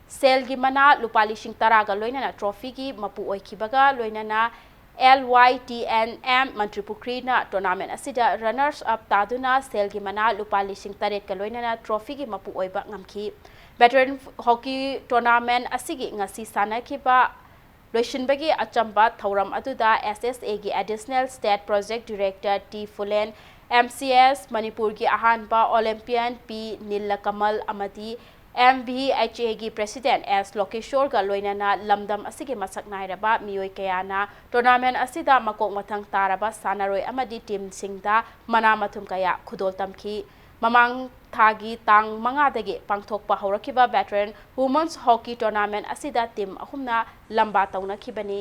ꯁꯦꯜꯒꯤ ꯃꯅꯥ ꯂꯨꯄꯥ ꯂꯤꯁꯤꯡ ꯇꯔꯥꯒ ꯂꯣꯏꯅꯅ trophyꯒꯤ ꯃꯄꯨ ꯑꯣꯏꯈꯤꯕꯒ ꯂꯣꯏꯅꯅ L Y T N M ꯃꯟꯇ꯭ꯔꯤ ꯄꯨꯈ꯭ꯔꯤꯅ tournament ꯑꯁꯤꯗ runners up ꯇꯥꯗꯨꯅ ꯁꯦꯜꯒꯤ ꯃꯅꯥ ꯂꯨꯄꯥ ꯂꯤꯁꯤꯡ ꯇꯔꯦꯠꯀ ꯂꯣꯏꯅꯅ trophyꯒꯤ ꯃꯄꯨ ꯑꯣꯏꯕ ꯉꯝꯈꯤ꯫ Veteran Hockey Tournament ꯑꯁꯤꯒꯤ ꯉꯁꯤ ꯁꯥꯟꯅꯈꯤꯕ ꯂꯣꯏꯁꯤꯟꯕꯒꯤ ꯑꯆꯝꯕ ꯊꯧꯔꯝ ꯑꯗꯨꯗ ꯑꯦꯁ ꯑꯦꯁ ꯑꯦꯒꯤ Additional State Project Director T Phulen, M C S ꯃꯅꯤꯄꯨꯔꯒꯤ ꯑꯍꯥꯟꯕ Olympian ꯄꯤ ꯅꯤꯂꯀꯃꯜ ꯑꯃꯗꯤ ꯑꯦꯝ ꯚꯤ ꯑꯩꯆ ꯑꯦꯒꯤ President ꯑꯦꯁ ꯂꯣꯀꯦꯁꯣꯔꯒ ꯂꯣꯏꯅꯅ ꯂꯝꯗꯝ ꯑꯁꯤꯒꯤ ꯃꯁꯛ ꯅꯥꯏꯔꯕ ꯃꯤꯑꯣꯏ ꯀꯌꯥꯅ tournament ꯑꯁꯤꯗ ꯃꯀꯣꯛ ꯃꯊꯪ ꯇꯥꯔꯕ ꯁꯥꯟꯅꯔꯣꯏ ꯑꯃꯗꯤ teamꯁꯤꯡꯗ ꯃꯅꯥ ꯃꯊꯨꯝ ꯀꯌꯥ ꯈꯨꯗꯣꯜ ꯇꯝꯈꯤ꯫ ꯃꯃꯥꯡ ꯊꯥꯒꯤ ꯇꯥꯡ ꯃꯉꯥꯗꯒꯤ ꯄꯥꯡꯊꯣꯛꯄ ꯍꯧꯔꯛꯈꯤꯕ Veteran Women's Hockey Tournament ꯑꯁꯤꯗ team ꯑꯍꯨꯝꯅ ꯂꯝꯕꯥ ꯇꯧꯅꯈꯤꯕꯅꯤ꯫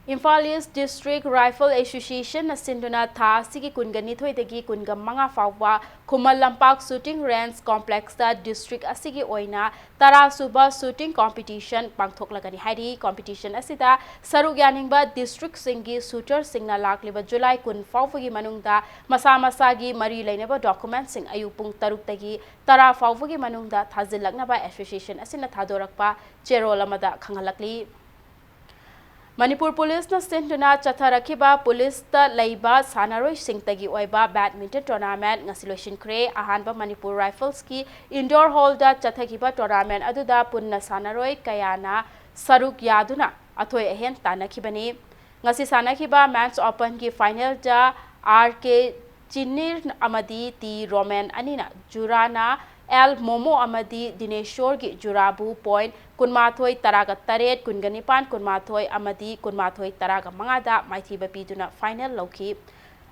Imphal East District Rifle Association ꯅ ꯁꯤꯟꯗꯨꯅ ꯊꯥ ꯑꯁꯤꯒꯤ ꯀꯨꯟꯒ ꯅꯤꯊꯣꯏꯗꯒꯤ ꯀꯨꯟꯒ ꯃꯉꯥ ꯐꯥꯎꯕ Khuman Lampak Shooting Range Complex ꯇ district ꯑꯁꯤꯒꯤ ꯑꯣꯏꯅ ꯇꯔꯥ ꯁꯨꯕ shooting competition ꯄꯥꯡꯊꯣꯛꯂꯒꯅꯤ ꯍꯥꯏꯔꯤ꯫ Competition ꯑꯁꯤꯗ ꯁꯔꯨꯛ ꯌꯥꯅꯤꯡꯕ district ꯁꯤꯡꯒꯤ shooter ꯁꯤꯡꯅ ꯂꯥꯛꯂꯤꯕ July ꯀꯨꯟ ꯐꯥꯎꯕꯒꯤ ꯃꯅꯨꯡꯗ ꯃꯁꯥ ꯃꯁꯥꯒꯤ ꯃꯔꯤ ꯂꯩꯅꯕ document ꯁꯤꯡ ꯑꯌꯨꯛ ꯄꯨꯡ ꯇꯔꯨꯛꯇꯒꯤ ꯇꯔꯥ ꯐꯥꯎꯕꯒꯤ ꯃꯅꯨꯡꯗ ꯊꯥꯖꯤꯜꯂꯛꯅꯕ association ꯑꯁꯤꯅ ꯊꯥꯗꯣꯔꯛꯄ ꯆꯦꯔꯣꯜ ꯑꯃꯗ ꯈꯪꯍꯜꯂꯛꯂꯤ꯫ ꯃꯅꯤꯄꯨꯔ ꯄꯨꯂꯤꯁꯅ ꯁꯤꯟꯗꯨꯅ ꯆꯠꯊꯔꯛꯈꯤꯕ ꯄꯨꯂꯤꯁꯇ ꯂꯩꯕ ꯁꯥꯟꯅꯔꯣꯏꯁꯤꯡꯇꯒꯤ ꯑꯣꯏꯕ badminton tournament ꯉꯁꯤ ꯂꯣꯏꯁꯤꯟꯈ꯭ꯔꯦ꯫ ꯑꯍꯥꯟꯕ ꯃꯅꯤꯄꯨꯔ Rifles ꯀꯤ indoor hall ꯗ ꯆꯠꯊꯈꯤꯕ tournament ꯑꯗꯨꯗ ꯄꯨꯟꯅ ꯁꯥꯟꯅꯔꯣꯏ ꯀꯌꯥꯅ ꯁꯔꯨꯛ ꯌꯥꯗꯨꯅ ꯑꯊꯣꯏ ꯑꯍꯦꯟ ꯇꯥꯟꯅꯈꯤꯕꯅꯤ꯫ ꯉꯁꯤ ꯁꯥꯟꯅꯈꯤꯕ Men's Open ꯒꯤ final ꯗ R K ꯆꯤꯅꯤꯔ ꯑꯃꯗꯤ ꯇꯤ ꯔꯣꯃꯦꯟ ꯑꯅꯤꯅ ꯖꯨꯔꯥꯅ ꯑꯦꯜ ꯃꯣꯃꯣ ꯑꯃꯗꯤ ꯗꯤꯅꯦꯁꯣꯔꯒꯤ ꯖꯨꯔꯥꯕꯨ point ꯀꯨꯟꯃꯥꯊꯣꯏ, ꯇꯔꯥꯒ ꯇꯔꯦꯠ, ꯀꯨꯟꯒ ꯅꯤꯄꯥꯟ, ꯀꯨꯟꯃꯥꯊꯣꯏ ꯑꯃꯗꯤ ꯀꯨꯟꯃꯥꯊꯣꯏ, ꯇꯔꯥꯒ ꯃꯉꯥꯗ ꯃꯥꯏꯊꯤꯕ ꯄꯤꯗꯨꯅ final ꯂꯧꯈꯤ꯫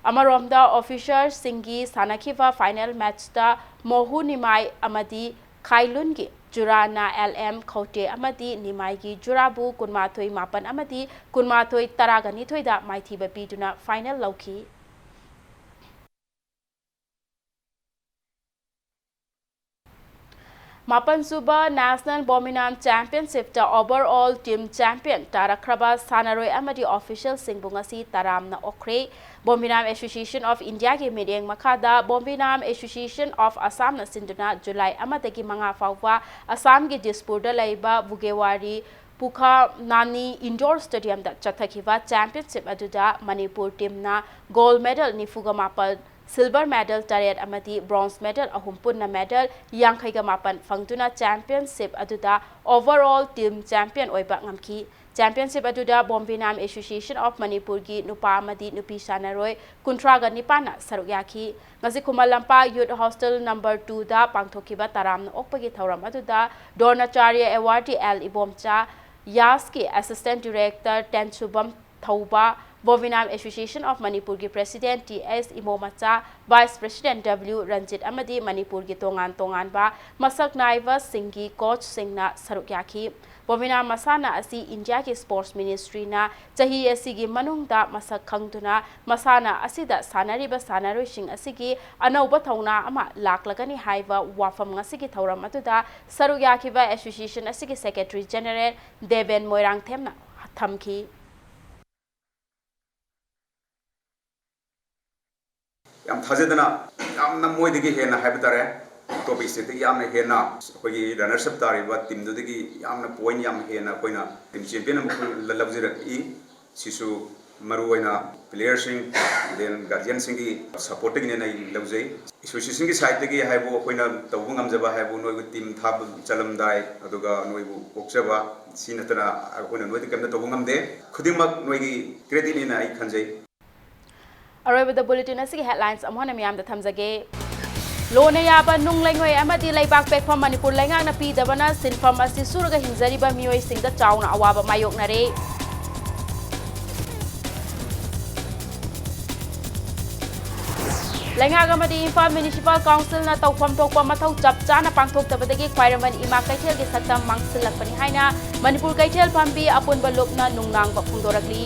ꯑꯃꯔꯣꯝꯗ, officer ꯁꯤꯡꯒꯤ ꯁꯥꯟꯅꯈꯤꯕ final match ꯇ ꯃꯣꯍꯨ ꯅꯤꯃꯥꯏ ꯑꯃꯗꯤ ꯈꯥꯏꯂꯨꯟꯒꯤ ꯖꯨꯔꯥꯅ ꯑꯦꯜ ꯑꯦꯝ ꯈꯧꯇꯦ ꯑꯃꯗꯤ ꯅꯤꯃꯥꯏꯒꯤ ꯖꯨꯔꯥꯕꯨ ꯀꯨꯟꯃꯥꯊꯣꯏ ꯃꯥꯄꯟ ꯑꯃꯗꯤ ꯀꯨꯟꯃꯥꯊꯣꯏ ꯇꯔꯥꯒ ꯅꯤꯊꯣꯏꯗ ꯃꯥꯏꯊꯤꯕ ꯄꯤꯗꯨꯅ final ꯂꯧꯈꯤ꯫ ꯃꯥꯄꯟꯁꯨꯕ National ꯕꯣꯝꯕꯤꯅꯥꯝ Championship ꯇ overall team champion ꯇꯥꯔꯛꯈ꯭ꯔꯕ ꯁꯥꯟꯅꯔꯣꯏ ꯑꯃꯗꯤ official ꯁꯤꯡꯕꯨ ꯉꯁꯤ ꯇꯔꯥꯝꯅ ꯑꯣꯛꯈ꯭ꯔꯦ꯫ ꯕꯣꯝꯕꯤꯅꯥꯝ Association of India ꯒꯤ ꯃꯤꯠꯌꯦꯡ ꯃꯈꯥꯗ ꯕꯣꯝꯕꯤꯅꯥꯝ Association of Assam ꯅ ꯁꯤꯟꯗꯨꯅ July ꯑꯃꯗꯒꯤ ꯃꯉꯥ ꯐꯥꯎꯕ ꯑꯁꯥꯝꯒꯤ ꯗꯤꯁꯄꯨꯔꯗ ꯂꯩꯕ ꯕꯨꯒꯦꯋꯥꯔꯤ ꯄꯨꯈꯥꯅꯥꯅꯤ indoor stadium ꯗ ꯆꯠꯊꯈꯤꯕ championship ꯑꯗꯨꯗ ꯃꯅꯤꯄꯨꯔ team ꯅ gold medal ꯅꯤꯐꯨꯒ ꯃꯥꯄꯟ, silver medal ꯇꯔꯦꯠ ꯑꯃꯗꯤ bronze medal ꯑꯍꯨꯝ, ꯄꯨꯟꯅ medal ꯌꯥꯡꯈꯩꯒ ꯃꯥꯄꯟ ꯐꯪꯗꯨꯅ championship ꯑꯗꯨꯗ overall team champion ꯑꯣꯏꯕ ꯉꯝꯈꯤ꯫ Championship ꯑꯗꯨꯗ ꯕꯣꯝꯕꯤꯅꯥꯝ Association of ꯃꯅꯤꯄꯨꯔꯒꯤ ꯅꯨꯄꯥ ꯑꯃꯗꯤ ꯅꯨꯄꯤ ꯁꯥꯟꯅꯔꯣꯏ ꯀꯨꯟꯊ꯭ꯔꯥꯒ ꯅꯤꯄꯥꯟꯅ ꯁꯔꯨꯛ ꯌꯥꯈꯤ꯫ ꯉꯁꯤ Khuman Lampak Youth Hostel number two ꯗ ꯄꯥꯡꯊꯣꯛꯈꯤꯕ ꯇꯔꯥꯝꯅ ꯑꯣꯛꯄꯒꯤ ꯊꯧꯔꯝ ꯑꯗꯨꯗ ꯗ꯭ꯔꯣꯅꯥꯆꯥꯔ꯭ꯌ awardee L Ibomcha, ꯌꯥꯁꯀꯤ Assistant Director ꯇꯦꯟꯁꯨꯕꯝ ꯊꯧꯕ, Bovinam Association of Manipurꯒꯤ President T S ꯏꯃꯣꯃꯆꯥ, Vice President W Ranjit ꯑꯃꯗꯤ ꯃꯅꯤꯄꯨꯔꯒꯤ ꯇꯣꯉꯥꯟ ꯇꯣꯉꯥꯟꯕ ꯃꯁꯛ ꯅꯥꯏꯕꯁꯤꯡꯒꯤ coachꯁꯤꯡꯅ ꯁꯔꯨꯛ ꯌꯥꯈꯤ꯫ ꯕꯣꯕꯤꯅꯥ ꯃꯁꯥꯟꯅ ꯑꯁꯤ ꯏꯟꯗꯤꯌꯥꯒꯤ Sports Ministryꯅ ꯆꯍꯤ ꯑꯁꯤꯒꯤ ꯃꯅꯨꯡꯗ ꯃꯁꯛ ꯈꯪꯗꯨꯅ ꯃꯁꯥꯟꯅ ꯑꯁꯤꯗ ꯁꯥꯟꯅꯔꯤꯕ ꯁꯥꯟꯅꯔꯣꯏꯁꯤꯡ ꯑꯁꯤꯒꯤ ꯑꯅꯧꯕ ꯊꯧꯅꯥ ꯑꯃ ꯂꯥꯛꯂꯒꯅꯤ ꯍꯥꯏꯕ ꯋꯥꯐꯝ ꯉꯁꯤꯒꯤ ꯊꯧꯔꯝ ꯑꯗꯨꯗ ꯁꯔꯨꯛ ꯌꯥꯈꯤꯕ association ꯑꯁꯤꯒꯤ Secretary General ꯗꯦꯕꯦꯟ ꯃꯣꯏꯔꯥꯡꯊꯦꯝꯅ ꯊꯝꯈꯤ꯫ ꯌꯥꯝ ꯊꯥꯖꯗꯅ, ꯌꯥꯝꯅ ꯃꯣꯏꯗꯒꯤ ꯍꯦꯟꯅ ꯍꯥꯏꯕ ꯇꯥꯔꯦ, ꯑꯇꯣꯞꯄ stateꯇꯒꯤ ꯌꯥꯝꯅ ꯍꯦꯟꯅ ꯑꯩꯈꯣꯏꯒꯤ runners up ꯇꯥꯔꯤꯕ teamꯗꯨꯗꯒꯤ ꯌꯥꯝꯅ point ꯌꯥꯝ ꯍꯦꯟꯅ ꯑꯩꯈꯣꯏꯅ team champion ꯑꯃ ꯂ-, ꯂꯧꯖꯔꯛꯏ꯫ ꯁꯤꯁꯨ ꯃꯔꯨꯑꯣꯏꯅ playerꯁꯤꯡ, then guardianꯁꯤꯡꯒꯤ supportꯇꯒꯤꯅꯦꯅ ꯑꯩ ꯂꯧꯖꯩ꯫ Associationꯒꯤ sideꯇꯒꯤ ꯍꯥꯏꯕꯨ ꯑꯩꯈꯣꯏꯅ ꯇꯧꯕ ꯉꯝꯖꯕ ꯍꯥꯏꯕꯨ ꯅꯣꯏꯕꯨ team ꯊꯥꯕ ꯆꯠꯂꯝꯗꯥꯏ, ꯑꯗꯨꯒ ꯅꯣꯏꯕꯨ ꯑꯣꯛꯆꯕ, ꯁꯤ ꯅꯠꯇꯅ ꯑꯩꯈꯣꯏꯅ ꯅꯣꯏꯗ ꯀꯩꯝꯇ ꯇꯧꯕ ꯉꯝꯗꯦ꯫ ꯈꯨꯗꯤꯡꯃꯛ ꯅꯣꯏꯒꯤ creditꯅꯦꯅ ꯑꯩ ꯈꯟꯖꯩ꯫ ꯑꯔꯣꯏꯕꯗ bulletin ꯑꯁꯤꯒꯤ headlines ꯑꯃꯨꯛ ꯍꯟꯅ ꯃꯤꯌꯥꯝꯗ ꯊꯝꯖꯒꯦ꯫ ꯂꯣꯟꯅ ꯌꯥꯕ ꯅꯨꯡ ꯂꯩꯉꯣꯏ ꯑꯃꯗꯤ ꯂꯩꯕꯥꯛ ꯄꯦꯛꯐꯝ ꯃꯅꯤꯄꯨꯔ ꯂꯩꯉꯥꯛꯅ ꯄꯤꯗꯕꯅ ꯁꯤꯟꯐꯝ ꯑꯁꯤ ꯁꯨꯔꯒ ꯍꯤꯡꯖꯔꯤꯕ ꯃꯤꯑꯣꯏꯁꯤꯡꯗ ꯆꯥꯎꯅ ꯑꯋꯥꯕ ꯃꯥꯌꯣꯛꯅꯔꯦ꯫ ꯂꯩꯉꯥꯛ ꯑꯃꯗꯤ ꯏꯝꯐꯥꯜ Municipal Councilꯅ ꯇꯧꯐꯝ ꯊꯣꯛꯄ ꯃꯊꯧ ꯆꯞ ꯆꯥꯅ ꯄꯥꯡꯊꯣꯛꯇꯕꯗꯒꯤ ꯈ꯭ꯋꯥꯏꯔꯝꯕꯟ ꯏꯃꯥ ꯀꯩꯊꯦꯜꯒꯤ ꯁꯛꯇꯝ ꯃꯥꯡꯁꯤꯜꯂꯛꯄꯅꯤ ꯍꯥꯏꯅ ꯃꯅꯤꯄꯨꯔ ꯀꯩꯊꯦꯜ ꯐꯝꯕꯤ ꯑꯄꯨꯟꯕ ꯂꯨꯞꯅ ꯅꯨꯡꯅꯥꯡꯕ ꯐꯣꯡꯗꯣꯔꯛꯂꯤ꯫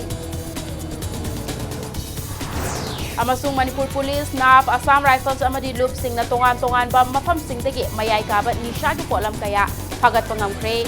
ꯑꯃꯁꯨꯡ ꯃꯅꯤꯄꯨꯔ ꯄꯨꯂꯤꯁ, ꯅꯥꯞ, ꯑꯁꯥꯝ ꯔꯥꯏꯐꯜꯁ ꯑꯃꯗꯤ ꯂꯨꯞꯁꯤꯡꯅ ꯇꯣꯉꯥꯟ ꯇꯣꯉꯥꯟꯕ ꯃꯐꯝꯁꯤꯡꯗꯒꯤ ꯃꯌꯥꯏ ꯀꯥꯕ ꯅꯤꯁꯥꯒꯤ ꯄꯣꯠꯂꯝ ꯀꯌꯥ ꯐꯥꯒꯠꯄ ꯉꯝꯈ꯭ꯔꯦ꯫